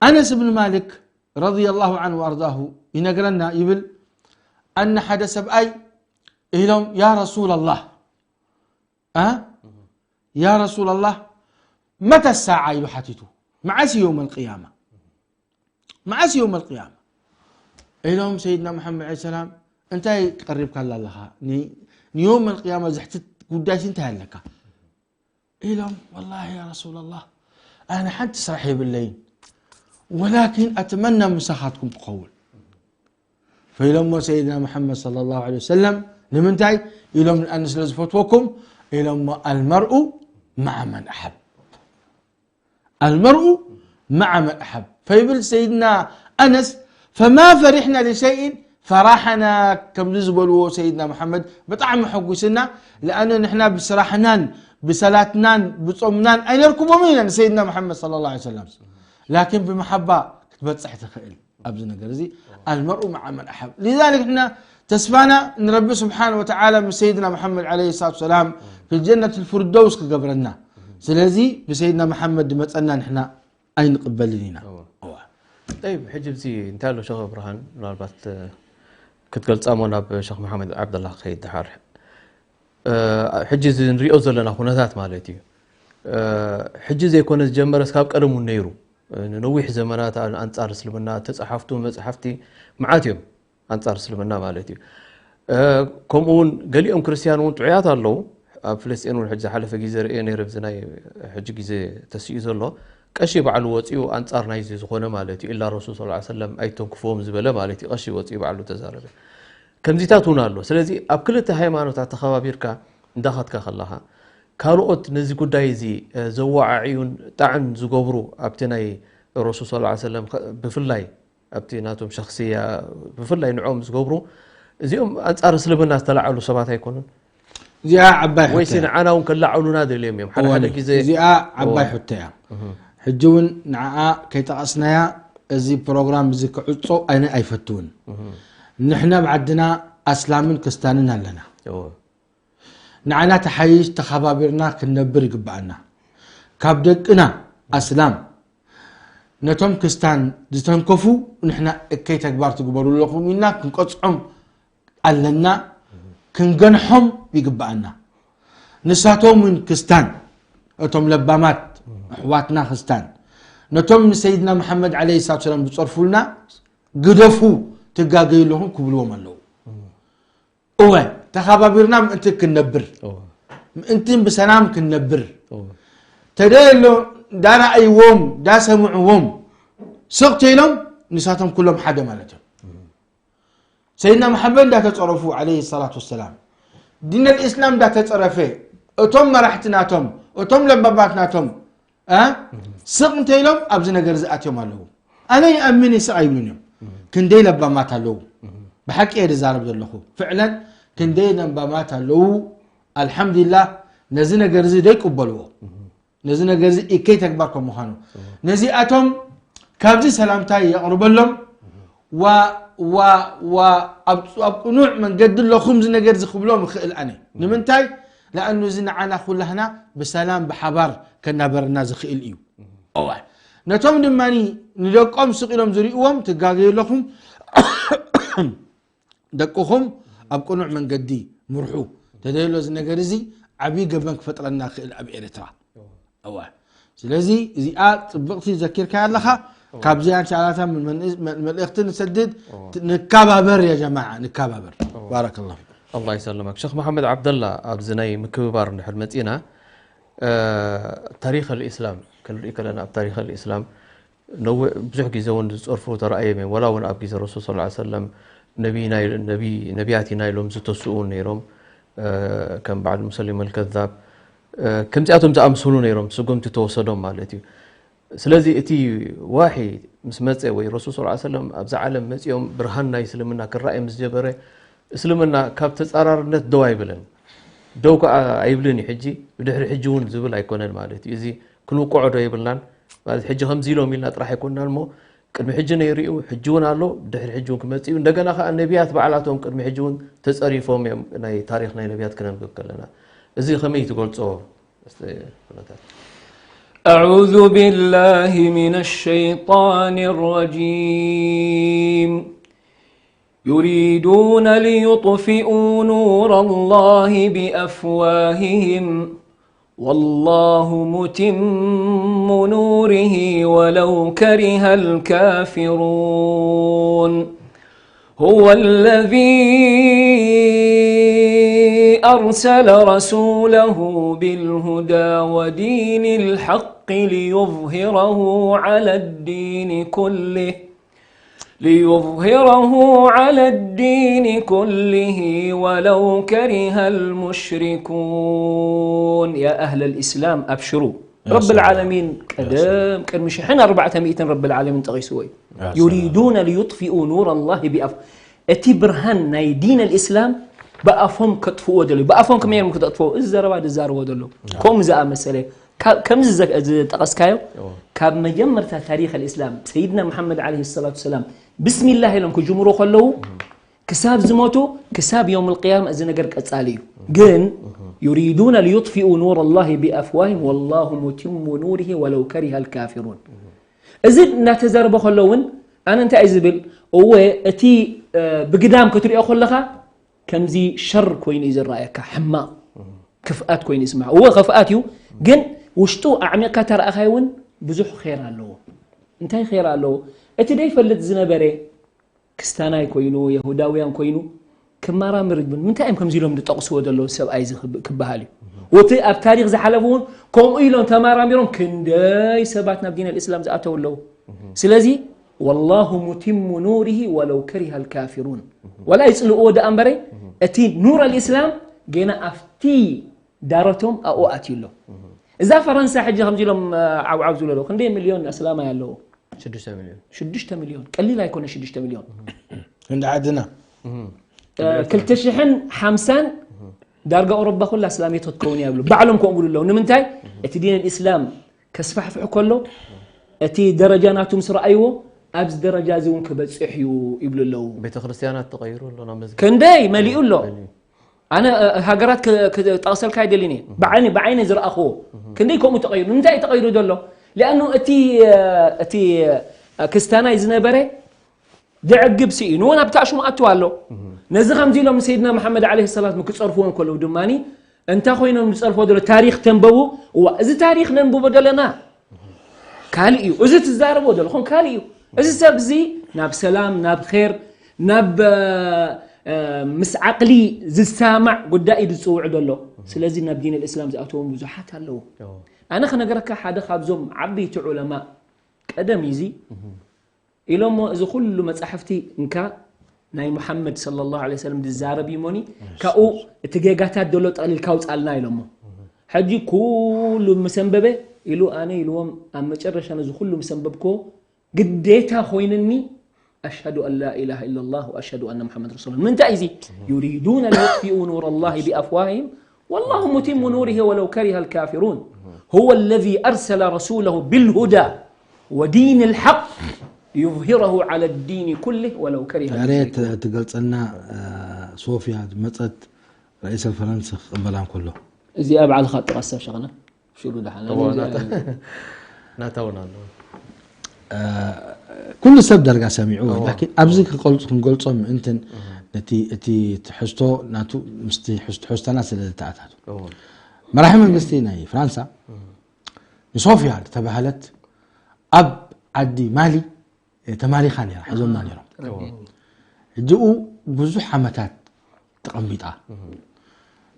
ኣነስ እብን ማልክ ረضي الله عنه وأرضاه ይነግረና ይብል ኣነ ሓደ ሰብኣይ ኢሎም ያ ረሱል ኣላህ ያ ረሱል ኣላህ መተ ሳዓ ኢሉ ሓቲቱ መዓስ የውም ኣልቅያማ መዓስ የውም ኣልቅያማ ኢሎም ሰይድና መሓመድ ለ ሰላም እንታይ ቀሪብካላ ኣለኻ ንየውም ኣልቅያማ ዘሕትት ጉዳይሲ እንታይ ኣለካ ኢሎም ወላ ያ ረሱላ ላህ ኣነ ሓንቲ ስራሕ የብለይን ወላኪን ኣትመና ምሳኻትኩም ክኸውን ፈኢሎሞ ሰይድና መሓመድ صلى الله عليه وسلم ንምንታይ ኢሎም ኣነ ስለ ዝፈትወኩም ኢሎሞ المرء مع من أحب المرء مع من أحب فيبل سيدنا أنس فما فرحنا لشيء فرحنا ከምዚ ዝበልዎ ሰይድና መሓመድ ብጣዕሚ ሕጉስና ለኣነ ንሕና ብስራሕናን ብሰላትናን ብጾምናን ኣይነርክቦም ኢና ንሰይድና መሓመድ صلى الله عليه وسلم ላኪን ብመሓባ ክትበፅሕ ትኽእል ኣብዚ ነገር እዚ المرء مع من أحب لذلك ንሕና ተስፋና ንረቢ ስብሓን ወተዓላ ምስ ሰይድና መሓመድ ዓለይሂ ሰላቱ ሰላም في الجنة الفردوس ክገብረና ስለዚ ብሰይድና መሓመድ ድመፀና ንሕና ኣይንቕበልን ኢና ጠይብ ሕጂ እዚ እንታይ ኣሎ ሸኽ ብርሃን ምናልባት ክትገልፃሞ ናብ ሸኽ መሓመድ ዓብደላ ክኸይድ ድሓር ሕጂ እዚ ንሪኦ ዘለና ኩነታት ማለት እዩ ሕጂ ዘይኮነ ዝጀመረስ ካብ ቀደም እውን ነይሩ ንነዊሕ ዘመናት ኣንፃር እስልምና ተፃሓፍቱ መፅሓፍቲ መዓት እዮም ኣንፃር እስልምና ማለት እዩ ከምኡ እውን ገሊኦም ክርስትያን እውን ጥዑያት ኣለዉ ኣብ ፍልስጤን እውን ሕጂ ዝሓለፈ ግዜ ርእየ ነይረ ብዚ ናይ ሕጂ ግዜ ተስኡ ዘሎ ቀሺ ባዕሉ ወፂኡ ኣንፃር ናይዚ ዝኾነ ማለት እዩ ኢላ ረሱል ስ ሰለም ኣይተንክፍዎም ዝበለ ማለት እዩ ቀሺ ወፂኡ ባዕሉ ተዛረበ ከምዚታት እውን ኣሎ ስለዚ ኣብ ክልተ ሃይማኖት ኣተኸባቢርካ እንዳኸትካ ከለኻ ካልኦት ነዚ ጉዳይ እዚ ዘወዓዕዩን ጣዕን ዝገብሩ ኣብቲ ናይ ረሱል ስ ሰለም ብፍላይ ኣብቲ ናቶም ሸክስያ ብፍላይ ንዕኦም ዝገብሩ እዚኦም ኣንጻር እስልምና ዝተላዓሉ ሰባት ኣይኮኑን? እዚኣ ዓባይ ሕቶ ወይሲ ንዓና እውን ከላዓሉና ደልዮም እዮም? ሓደ ሓደ ግዜ እዚኣ ዓባይ ሕቶ እያ። ሕጂ እውን ንዓኣ ከይጠቐስናያ እዚ ፕሮግራም እዚ ክዕጾ ኣነ ኣይፈትውን። ንሕና ኣብ ዓድና ኣስላምን ክስታንን ኣለና። ንዓና ተሓይሽ ተኸባቢርና ክንነብር ይግብኣና። ካብ ደቅና ኣስላም ነቶም ክስታን ዝተንከፉ ንሕና እከይ ተግባር ትግበሩ ኣለኹም ኢልና ክንቀጽዖም ኣለና፣ ክንገንሖም ይግብኣና። ንሳቶም እውን ክስታን እቶም ለባማት ኣሕዋትና ክስታን ነቶም ንሰይድና መሓመድ ዓለይሂ ሰላቱ ሰላም ዝጸርፉልና ግደፉ፣ ትጋገዩ ኣለኹም ክብልዎም ኣለዉ። እወ፣ ተኸባቢርና ምእንቲ ክንነብር፣ ምእንቲ ብሰላም ክንነብር ተደሎ፣ ዳረኣይዎም ዳሰምዕዎም ስቕ ተይሎም ንሳቶም ኩሎም ሓደ ማለት እዮም። ሰይድና መሓመድ እንዳተፀረፉ ዓለይሂ ሰላቱ ወሰላም፣ ዲን ልእስላም እንዳተፀረፈ፣ እቶም መራሕቲ ናቶም፣ እቶም ለባባት ናቶም እ? ስቕ እንተይሎም ኣብዚ ነገር ዝኣትዮም ኣለዉ። ኣነ ይኣምን ይስቕ ኣይብሉን እዮም። ክንደይ ለባማት ኣለዉ። ብሓቂ እየ ዝዛረብ ዘለኹ። ፍዕለን ክንደይ ለባማት ኣለዉ። ኣልሓምዱሊላህ፣ ነዚ ነገር እዚ ደይቅበልዎ፣ ነዚ ነገር እዚ ኢከይ ተግባር ከም ምዃኑ ነዚኣቶም ካብዚ ሰላምታይ የቕርበሎም። ዋ ዋ ዋ ኣብ ኣብ ቅኑዕ መንገዲ ኣለኹም እዚ ነገር እዚ ክብሎም ይኽእል ኣነ። ንምንታይ? ለኣኑ እዚ ንዓና ኩላህና ብሰላም ብሓባር ከናበረና ዝኽእል እዩ። እዋ ነቶም ድማ ንደቆም ስቕ ኢሎም ዝርእዎም ትጋገዩ ኣለኹም። ደቅኹም ኣብ ቅኑዕ መንገዲ ምርሑ። ተደሎ እዚ ነገር እዚ ዓብዪ ገበን ክፈጥረና ክእል ኣብ ኤርትራ። እዋ ስለዚ እዚኣ ጽብቕቲ ዘኪርካያ ኣለኻ። ካብዚኣ እንሻላታ መልእኽቲ ንሰድድ። ንከባበር ያ ጀማዓ፣ ንከባበር። ባረከላሁ ፊኩም። ኣላህ ይሰልመክ ሸኽ መሓመድ ዓብደላ። ኣብዚ ናይ ምክብባር እንድሕር መፂና፣ እ፣ ታሪኽ ልእስላም ክንርኢ ከለና ኣብ ታሪኽ ልእስላም ነዊ ብዙሕ ግዜ እውን ዝፀርፉ ተረኣዮም እዮም። ወላ እውን ኣብ ግዜ ረሱል ስ ሰለም ነቢ ናይ- ነቢ- ነቢያት ኢና ኢሎም ዝተስኡ እውን ነይሮም። እ፣ ከም በዓል ሙሰሊም ኣልከዛብ፣ እ፣ ከምዚኣቶም ዝኣምስሉ ነይሮም ስጉምቲ ተወሰዶም ማለት እዩ። ስለዚ እቲ ዋሒ ምስ መፀ ወይ ረሱል ስ ሰለም ኣብዚ ዓለም መፂኦም ብርሃን ናይ እስልምና ክረኣየ ምስ ጀበረ እስልምና ካብ ተፃራርነት ደው ኣይብለን። ደው ከዓ ኣይብልን እዩ። ሕጂ ብድሕሪ ሕጂ እውን ዝብል ኣይኮነን ማለት እዩ። እዚ ክንውቅዖ ዶ የብልናን ማለት ሕጂ ከምዚ ኢሎም ኢልና ጥራሕ ኣይኮንናን እሞ ቅድሚ ሕጂ ነይሩ እዩ፣ ሕጂ እውን ኣሎ፣ ድሕሪ ሕጂ እውን ክመፅእ እዩ። እንደገና ከዓ ነቢያት ባዕላቶም ቅድሚ ሕጂ እውን ተፀሪፎም እዮም። ናይ ታሪክ ናይ ነቢያት ክነንብብ ከለና እዚ ከመይ ትገልፆ? እስቲ ኩነታት أعوذ بالله من الشيطان الرجيم. يريدون ليطفئوا نور الله بأفواههم والله متم نوره ولو كره الكافرون. هو الذي أرسل رسوله بالهدى ودين الحق ليظهره على الدين كله، ليظهره على الدين كله ولو كره المشركون. يا أهل الإسلام أبشروا. رب العالمين ቀደም ቅድሚ ሽሕን ኣርባዕተ ሚእትን ረብል ዓለሚን ጠቒስዎ እዩ። يريدون ليطفئوا نور الله بأف- እቲ ብርሃን ናይ ዲን ኣልእስላም ብኣፎም ከጥፍዎ ደለዩ። ብኣፎም ከመይ ጌሮም ክተጥፍዎ? እዚ ዘረባ ዝዛረቦ ዘሎ ከምኡ ዝኣመሰለ። ካብ- ከምዚ ዘ- ዝጠቐስካዮ ካብ መጀመርታ ታሪኽ ኣልእስላም ሰይድና መሓመድ ዓለይሂ ሰላቱ ሰላም ብስሚላህ ኢሎም ክጅምሩ ከለዉ ክሳብ ዝሞቱ ክሳብ ዮም ልቅያማ እዚ ነገር ቀጻሊ እዩ። ግን يريدون ليطفئوا نور الله بأفواههم والله متم نوره ولو كره الكافرون። እዚ እናተዘርበ ከሎ እውን ኣነ እንታይ እዩ ዝብል? እወ እቲ እ፣ ብግዳም ክትሪኦ ከለኻ ከምዚ ሸር ኮይኑ እዩ ዝረኣየካ፣ ሕማቕ ክፍኣት ኮይኑ ይስምዓ። እወ ክፍኣት እዩ፣ ግን ውሽጡ ኣዕሚቕካ ተረኣኻዮ እውን ብዙሕ ኸይር ኣለዎ። እንታይ ኸይር ኣለዎ? እቲ ደይፈልጥ ዝነበረ ክስታናይ ኮይኑ የሁዳውያን ኮይኑ ክመራምር ይብል። ምንታይ እዮም ከምዚ ኢሎም ዝጠቕስዎ ዘለዉ ሰብኣይ እዚ ክብ- ክበሃል እዩ። ወቲ ኣብ ታሪክ ዝሓለፉ እውን ከምኡ ኢሎም ተመራሚሮም ክንደይ ሰባት ናብ ዲን ኣልእስላም ዝኣተው ኣለዉ። ስለዚ ወላሁ ሙቲሙ ኑሪሂ ወለው ከሪሀ ልካፊሩን። ወላ ይፅልእዎ ደኣ እምበረ እቲ ኑር ኣልእስላም ገና ኣብቲ ዳረቶም ኣብኡ ኣትዩ ኣሎ። እዛ ፈረንሳ ሕጂ ከምዚ ኢሎም ዓብዓብ ዝብሉ ኣለዉ ክንደይ ሚልዮን ኣስላማይ ኣለዎ? ሽዱሽተ ሚልዮን። ሽዱሽተ ሚልዮን ቀሊል ኣይኮነ። ሽዱሽተ ሚልዮን እንደ ዓድና ክልተ ሽሕን ሓምሳን ዳርጋ ኣውሮባ ኩላ እስላሚት ክትከውን እያ ይብሉ። ባዕሎም ከምኡ ይብሉ ኣለዉ። ንምንታይ? እቲ ዲን ኣልእስላም ከስፋሕፍሕ ከሎ፣ እቲ ደረጃ ናቱ ምስ ረኣይዎ፣ ኣብዚ ደረጃ እዚ እውን ክበጽሕ እዩ ይብሉ ኣለዉ። ቤተ ክርስቲያናት ተቐይሩ ኣሎ ናብ መስጊድ። ክንደይ መሊኡ ኣሎ። ኣነ፣ እ፣ ሃገራት ክ-፣ ክጠቕሰልካ ኣይደልን እየ። ብዓይኒ-፣ ብዓይነ ዝረኣኽዎ። ክንደይ ከምኡ ተቐይሩ። ንምንታይ እዩ ተቐይሩ ዘሎ? ሊኣኑ እቲ፣ እ፣ እቲ፣ እ፣ ክስታናይ ዝነበረ ደዕግብ ስኢኑ ናብቲ ኣሽሙ ኣትዋ ኣሎ። ነዚ ከምዚ ኢሎም ንሰይድና መሓመድ ዓለይሂ ሰላት ክጸርፍዎ እንከለዉ ድማኒ፣ እንታይ ኮይኖም ዝጸርፍዎ ዘሎ ታሪኽ ተንበቡ? እዋ፣ እዚ ታሪኽ ነንብቦ ዘለና ካልእ እዩ። እዚ ትዛረቦ ዘለኹም ካልእ እዩ። እዚ ሰብ እዚ ናብ ሰላም፣ ናብ ኼር፣ ናብ፣ እ፣ እ፣ ምስ ዓቕሊ ዝሰማማዕ ጉዳይ እዩ ዝጽውዕ ዘሎ። ስለዚ ናብ ዲን ኣልእስላም ዝኣተዎም ብዙሓት ኣለዉ። ኣነ ክነገረካ ሓደ ካብዞም ዓበይቲ ዑለማ ቀደም እዩ እዚ ኢሎሞ፣ እዚ ኩሉ መጻሕፍቲ እንካ ናይ ሙሓመድ ሰለላሁ ዐለይሂ ወሰለም ዝዛረብ እዩ እሞኒ፣ ካብኡ እቲ ጌጋታት ዘሎ ጠቕሊልካ ኣውጻልና ኢሎሞ። ሕጂ ኩሉ ምስ ኣንበበ ኢሉ ኣነ ኢልዎም፣ ኣብ መጨረሻ ነዚ ኩሉ ምስ ኣንበብክዎ ግዴታ ኮይንኒ ኣሽሀዱ ኣን ላ ኢላሃ ኢለላህ ወኣሽሀዱ ኣነ ሙሓመድ ረሱሉላህ። ንምንታይ እዚ? يريدون ليطفئوا نور الله بأفواههم والله متم نوره ولو كره الكافرون. هو الذي أرسل رسوله بالهدى ودين الحق ليظهره على الدين كله ولو كره ዛሬ المشركون. ትገልጸልና ሶፊያ መጸት ርእሰ ፈረንስ ክቕበላ እንከሎ እዚኣ ባዕልኻ ጥቓስ ሰብ ሸቕና ሽሉ ደሓን እዎ፣ ናታ-፣ ናታ እውን ኣለዎ። ኩሉ ሰብ ዳርጋ ሰሚዑ ላኪን ኣብዚ ክገልጾ ምእንትን ነቲ እቲ ትሕዝቶ ናቱ ምስቲ ትሕዝቶና ስለ ዝተኣታቱ እዎ። መራሒ መንግስቲ ናይ ፍራንሳ ንሶፊያ ዝተባህለት ኣብ ዓዲ ማሊ ተማሪኻ ነራ ሒዞምና ነሮም ሕጂኡ ብዙሕ ዓመታት ተቐሚጣ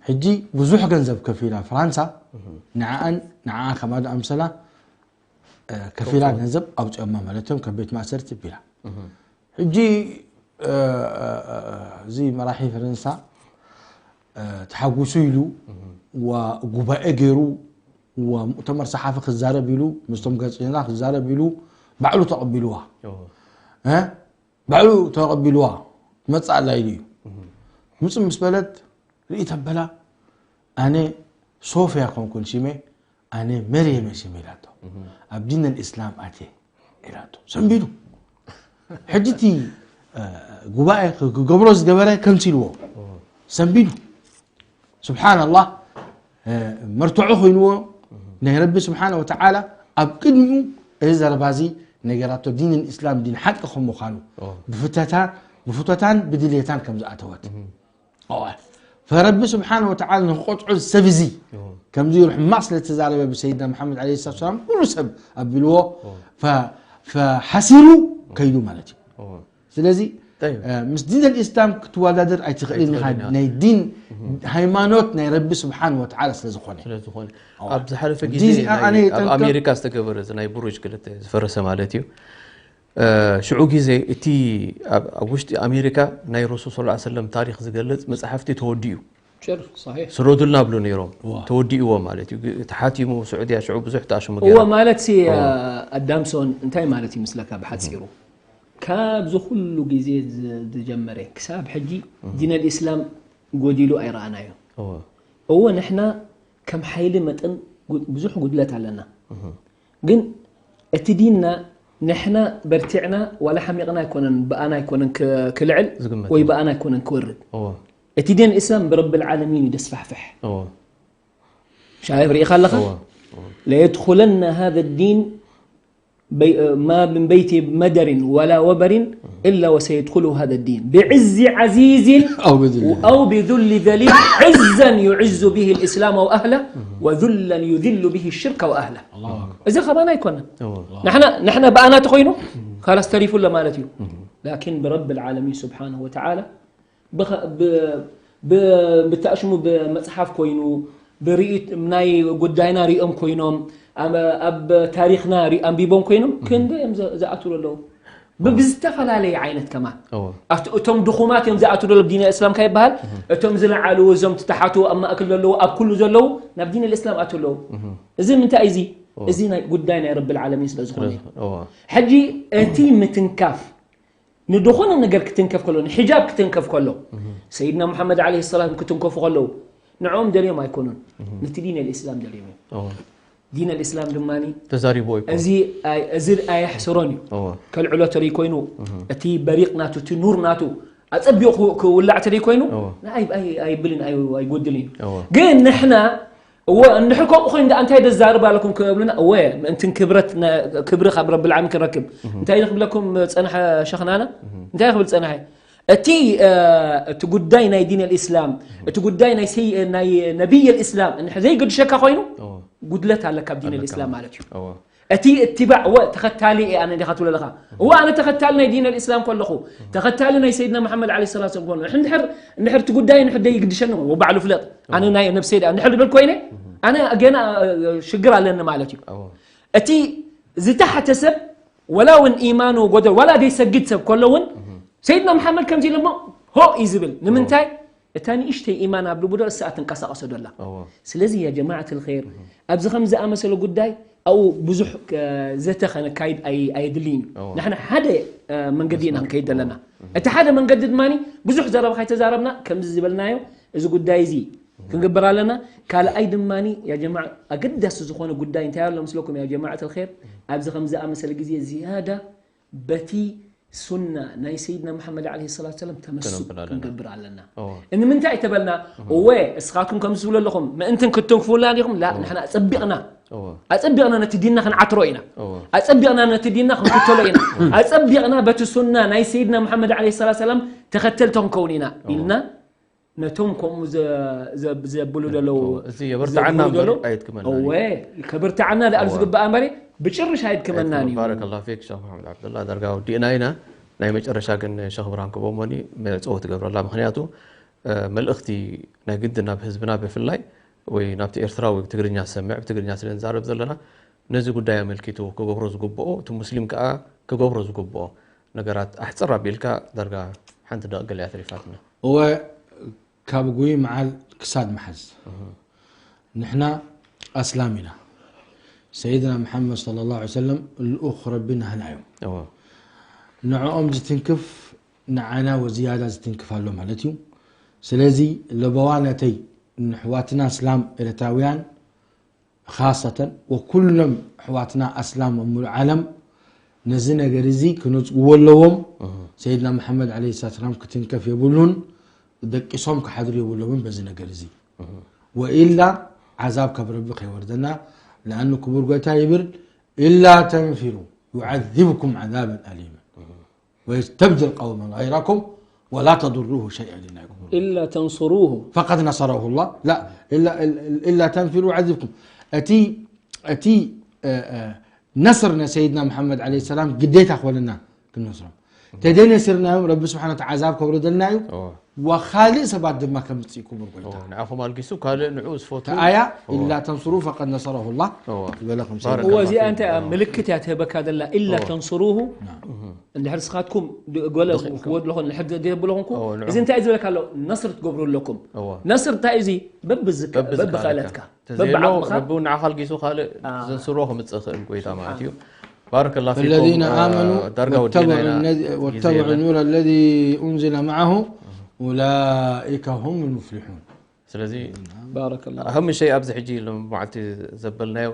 ሕጂ ብዙሕ ገንዘብ ከፊላ ፍራንሳ ንዓኣን ንዓኣ ከማዶ ኣምሰላ ከፊላ ገንዘብ ኣውፅኦማ ማለት እዮም ካብ ቤት ማእሰርቲ ቢላ ሕጂ እዚ መራሒ ፈረንሳ ተሓጉሱ ኢሉ ጉባኤ ገይሩ ሙእተመር ሰሓፊ ክዛረብ ኢሉ ምስቶም ጋዜጠኛ ክዛረብ ኢሉ ባዕሉ ተቐቢልዋ ባዕሉ ተቐቢልዋ ትመፅእ ኣላ ኢሉ እዩ ምፅእ ምስ በለት ርኢ ተበላ ኣነ ሶፍያ ኮንኩን ሽመ ኣነ መርየም እየ ሽመ ኢላቶ ኣብ ዲን ልእስላም ኣትየ ኢላቶ ሰንቢዱ ሕጂ እቲ ጉባኤ ክገብሮ ዝገበረ ከምሲልዎ ሰንቢዱ ስብሓን ኣላህ መርትዖ ኮይንዎ ናይ ረቢ ስብሓን ወተዓላ ኣብ ቅድሚኡ እዚ ዘረባ እዚ ነገራቶ ዲን ልእስላም ዲን ሓቂ ከም ምዃኑ ብፍተታ ብፍቶታን ብድልየታን ከም ዝኣተወት ፈረቢ ስብሓን ወተዓላ ንክቆጥዖ ሰብ እዚ ከምዚ ኢሉ ሕማቅ ስለ ተዛረበ ብሰይድና መሓመድ ለ ሰላት ሰላም ኩሉ ሰብ ኣቢልዎ ሓሲሩ ከይዱ ማለት እዩ ስለዚ ምስ ዲን ልእስላም ክትወዳደር ኣይትኽእልን ኢኻ ናይ ዲን ሃይማኖት ናይ ረቢ ስብሓን ወተዓላ ስለ ዝኾነ ስለዝኾነ ኣብ ዝሓለፈ ጊዜ ኣብ ኣሜሪካ ዝተገበረ ናይ ብሩጅ ክልተ ዝፈረሰ ማለት እዩ ሽዑ ግዜ እቲ ኣብ ውሽጢ ኣሜሪካ ናይ ረሱል ስ ሰለም ታሪክ ዝገልፅ መፅሓፍቲ ተወዲኡ ስረዱልና ብሉ ነይሮም ተወዲእዎ ማለት እዩ ተሓቲሙ ስዑድያ ሽዑ ብዙሕ ተኣሽሙ እዎ ማለት ሲ ኣዳምሶን እንታይ ማለት ይመስለካ ብሓፂሩ ካብዚ ኩሉ ግዜ ዝጀመረ ክሳብ ሕጂ ዲን ኣልእስላም ጎዲሉ ኣይረኣናዮ እዎ ንሕና ከም ሓይሊ መጠን ብዙሕ ጉድለት ኣለና ግን እቲ ዲንና ንሕና በርቲዕና ዋላ ሓሚቕና ኣይኮነን ብኣና ኣይኮነን ክልዕል ወይ ብኣና ኣይኮነን ክወርድ እቲ ዲን እስላም ብረብ ልዓለሚን እዩ ደስፋሕፍሕ ሻይፍ ርኢኻ ኣለኻ ለየድኩለና ሃذ ዲን ما من بيت مدر ولا وبر إلا وسيدخله هذا الدين بعز عزيز أو بذل ذليل عزا يعز به الإسلام وأهله وذلا يذل به الشرك وأهله እዚ ኸማና ኣይኮነን ንሕና ብኣና ተኾይኑ ካላስ ተሪፉ ኣሎ ማለት እዩ ላኪን ብረብ ልዓለሚን ስብሓንሁ ወተዓላ ብተእሽሙ ብመፅሓፍ ኮይኑ ብርኢት ናይ ጉዳይና ሪኦም ኮይኖም ኣብ ታሪክና ኣንቢቦም ኮይኖም ክንደ እዮም ዝኣትሉ ኣለዉ ብዝተፈላለየ ዓይነት ከማን እቶም ድኹማት እዮም ዝኣትሉ ኣለዉ ዲን እስላም ካይበሃል እቶም ዝለዓሉ እዞም ትተሓቱ ኣብ ማእክል ዘለዉ ኣብ ኩሉ ዘለዉ ናብ ዲን እስላም ኣትዉ ኣለዉ እዚ ምንታይ እዚ እዚ ናይ ጉዳይ ናይ ረቢ ልዓለሚን ስለ ዝኾነ ሕጂ እቲ ምትንካፍ ንድኾነ ነገር ክትንከፍ ከሎ፣ ንሒጃብ ክትንከፍ ከሎ፣ ሰይድና ሙሓመድ ዓለይሂ ሰላም ክትንከፉ ከለዉ፣ ንዕኦም ደልዮም ኣይኮኑን። ነቲ ዲን ኣልእስላም ደልዮም እዮም። ዲን ኣልእስላም ድማ ተዛሪቦ ኣይኮኑን። እዚ ኣይ-፣ እዚ ኣየሕስሮን እዩ። ከልዕሎ ተደይ ኮይኑ፣ እቲ በሪቕ ናቱ፣ እቲ ኑር ናቱ፣ ኣጸቢቑ ክው-፣ ክውላዕ ተደይ ኮይኑ፣ እወ። ንኣይ-፣ ኣይ-፣ ኣይብልን፣ ኣይ-፣ ኣይጎድልን እዩ። እወ። ግን ንሕና፣ እወ፣ እንድሕር ከምኡ ኮይኑ ደኣ እንታይ ደዛርብ ኣለኩም ክብሉና፣ እወ፣ ምእንትን ክብረት ነ-፣ ክብሪ ካብ ረብል ዓለሚን ክንረክብ። እንታይ ኢሉ ክብለኩም ጸንሐ ሸኽናና? እንታይ ክብል ጸንሐ? እቲ፣ እ፣ እቲ ጉዳይ ናይ ዲን ኣልእስላም፣ እቲ ጉዳይ ናይ ሰይ-፣ ናይ ነቢይ ኣልእስላም እንድሕር ዘይግድሸካ ኮይኑ፣ እወ። ጉድለት ኣለካ ኣብ ዲን ኣለካ ኣልእስላም ማለት። ማለት እዩ። እወ። እቲ እትባዕ፣ እወ፣ ተኸታሊ እየ ኣነ ዲኻ ትብሎ ኣለኻ። እወ፣ ኣነ ተኸታሊ ናይ ዲን ኣልእስላም ከለኹ፣ ተኸታሊ ናይ ሰይድና መሓመድ ዓለይሂ ሰላቱ ወሰላም ከለኹ፣ እንድሕር፣ እንድሕር እቲ ጉዳይ እንድሕር ደይግድሸኒ፣ ወባዕሉ ፍለጥ። ኣነ ናይ ነብሰይ ደኣ እንድሕር ድብል ኮይነ፣ ኣነ ገና፣ እ፣ ሽግር ኣለኒ ማለት እዩ። እወ። እቲ ዝተሓተ ሰብ፣ ወላ እውን ኢማኑ ጎደል፣ ዋላ ደይሰግድ ሰብ ከሎ እውን፣ ሰይድና መሓመድ ከምዚ ኢሉ እሞ፣ ሆ እዩ ዝብል። ንምንታይ? እታ ንእሽተይ ኢማን ኣብ ልቡ ዶ እሳ ትንቀሳቐሶ ዶላ። እወ። ስለዚ ያ ጀማዓት ልኸይር፣ ኣብዚ ከም ዝኣመሰለ ጉዳይ ኣብኡ ብዙሕ፣ እ፣ ዘተ ከነካይድ ኣይ-፣ ኣየድልይን እዩ። እወ። ንሕና ሓደ፣ እ፣ መንገዲ ኢና ክንከይድ ዘለና። እቲ ሓደ መንገዲ ድማ ብዙሕ ዘረባ ከይተዛረብና ከምዚ ዝበልናዮ እዚ ጉዳይ እዚ ክንግበር ኣለና። ካልኣይ ድማ ያ ጀማዓ ኣገዳሲ ዝኾነ ጉዳይ እንታይ ኣሎ ምስለኩም ያ ጀማዓት ልኸይር፣ ኣብዚ ከም ዝኣመሰለ ግዜ ዝያዳ በቲ ሱና ናይ ሰይድና መሓመድ ዓለይሂ ሰላቱ ወሰላም ተመስክ ክንብል ኣለና። ክንገብር ኣለና። እወ። ንምንታይ ተበልና? እወ፣ እስኻትኩም ከምዚ ትብሉ ኣለኹም፣ ምእንትን ክትንክፉልና ዲኹም? ላ፣ ንሕና ኣጸቢቕና፣ እወ። ኣጸቢቕና ነቲ ዲንና ክንዓትሮ ኢና። እወ። ኣጸቢቕና ነቲ ዲንና ክንክተሎ ኢና። ኣጸቢቕና በቲ ሱና ናይ ሰይድና መሓመድ ዓለይሂ ሰላቱ ወሰላም ተኸተልቲ ክንከውን ኢና እወ። ኢልና ነቶም ከምኡ ዘ-፣ ዘ-፣ ዘብሉ ዘለዉ፣ እዚ የበርትዓና ዘብሉ እምበር ዘለዉ፣ ኣየድክመናን እዩ። እወ፣ ከበርትዓና ደኣ እወ። ዝግባእ እምበር ብጭርሽ ኣየድክመናን ኣየድክመን። እዩ። ባረከላሁ ፊክ ሸኽ መሓመድ ዓብደላ፣ ዳርጋ ወዲእና ኢና። ናይ መጨረሻ ግን ሸኽ ብርሃን ክቦሞኒ መጸወ ትገብረላ። ምኽንያቱ፣ እ፣ መልእኽቲ ናይ ግድን ናብ ህዝብና ብፍላይ ወይ ናብቲ ኤርትራዊ ትግርኛ ዝሰምዕ፣ ብትግርኛ ስለ ንዛረብ ዘለና፣ ነዚ ጉዳይ ኣመልኪቱ ክገብሮ ዝግብኦ፣ እቲ ሙስሊም ከኣ ክገብሮ ዝግብኦ ነገራት ኣሕጽር ኣቢልካ ዳርጋ ሓንቲ ደቂቕ ገለ እያ ተሪፋትና። እወ፣ ካብ ጉይ መዓል ክሳድ መሓዝ። ንሕና ኣስላም ኢና። ሰይድና መሓመድ ሰለላሁ ዐለይሂ ወሰለም ልኡኽ ረቢ ናህና እዮም። እወ። ንዕኦም ዝትንክፍ ንዓና ወዝያዳ ዝትንክፍ ኣሎ ማለት እዩ። ስለዚ ለበዋ ነተይ ንሕዋትና ኣስላም ኤርትራውያን ካሰተን ወኩሎም ኣሕዋትና ኣስላም ኣብ ሙሉእ ዓለም ነዚ ነገር እዚ ክነጽግዎ ኣለዎም። እህ። ሰይድና መሓመድ ዓለይሂ ሰላም ክትንከፍ የብሉን፣ ደቂሶም ክሓድሩ የብሎምን በዚ ነገር እዚ። እህ። ወኢላ ዓዛብ ካብ ረቢ ከይወርደና፣ ለኣኑ ክቡር ጎይታ ይብል፣ "ኢላ ተንፊሩ ዩዓዚብኩም ዓዛበን ኣሊመን ወየስተብድል ቀውመን ገይረኩም ወላ ተዱሩሁ ሸይአ" ኢልና ይቁም። ኢላ ተንሱሩሁ። ፈቀድ ነሰረሁ ላህ። ላ፣ ኢላ፣ ኢላ ተንፊሩ ዩዓዚብኩም። እቲ፣ እቲ፣ እ፣ እ፣ ነስር ንሰይድና መሓመድ ዓለይሂ ሰላም ግዴታ ክኾነና ክንነስሮም። ተደይ ነሲርናዮም ረቢ ስብሓነ ወተዓላ ዓዛብ ከውርደልና እዩ። እወ። ወኻልእ ሰባት ድማ ከምጽእ ክቡር ጎይታ። እወ፣ ንዓኹም ኣልጊሱ ካልእ ንዑ ዝፈቱ። ተኣያ እወ። ኢላ ተንሱሩ ፈቀድ ነሰረሁ ላህ። እወ። ዝበለ ከም ሰይድ ባረከላሁ እወ፣ እዚኣ ፊኩም። እንታይ እያ? እወ። ምልክት እያ ትህበካ ዘላ። ኢላ እወ። ተንሱሩሁ። ናም። እንድሕር ንስኻትኩም ድ-፣ ገለ ደኺምኩም። ክወድለኹም፣ እንድሕር ደ-፣ ደየብለኹምኩ፣ እወ፣ ንዑ። እዚ እንታይ እዩ ዝብለካ ኣሎ? ነስር ትገብሩ ኣለኩም። እወ። ነስር እንታይ እዩ እዚ? በብዝከ-፣ በብዝከኣለካ። በብኸእለትካ። ተዘይሎ በብዓቕምኻ። ረቢ ንዓኻ ኣልጊሱ ካልእ ኣዎ። ዘንስሮ ክምጽእ ይኽእል ጎይታ ማለት እዩ። ስብሓን። ባረከላሁ ፊኩም። ፈለዚነ አ፣ ኣመኑ ዳርጋ ወዲእና ወተበዑ ኢና ነዚ-፣ እቲ ግዜ ወተበዑ የለን። ኑረ ለዚ ኡንዚለ መዓሁ ኡላኢከ ሁም ልሙፍሊሑን። ስለዚ ባረከላሁ። ኣህም ሸይ ኣብዚ ሕጂ ሎም መዓልቲ ዘበልናዮ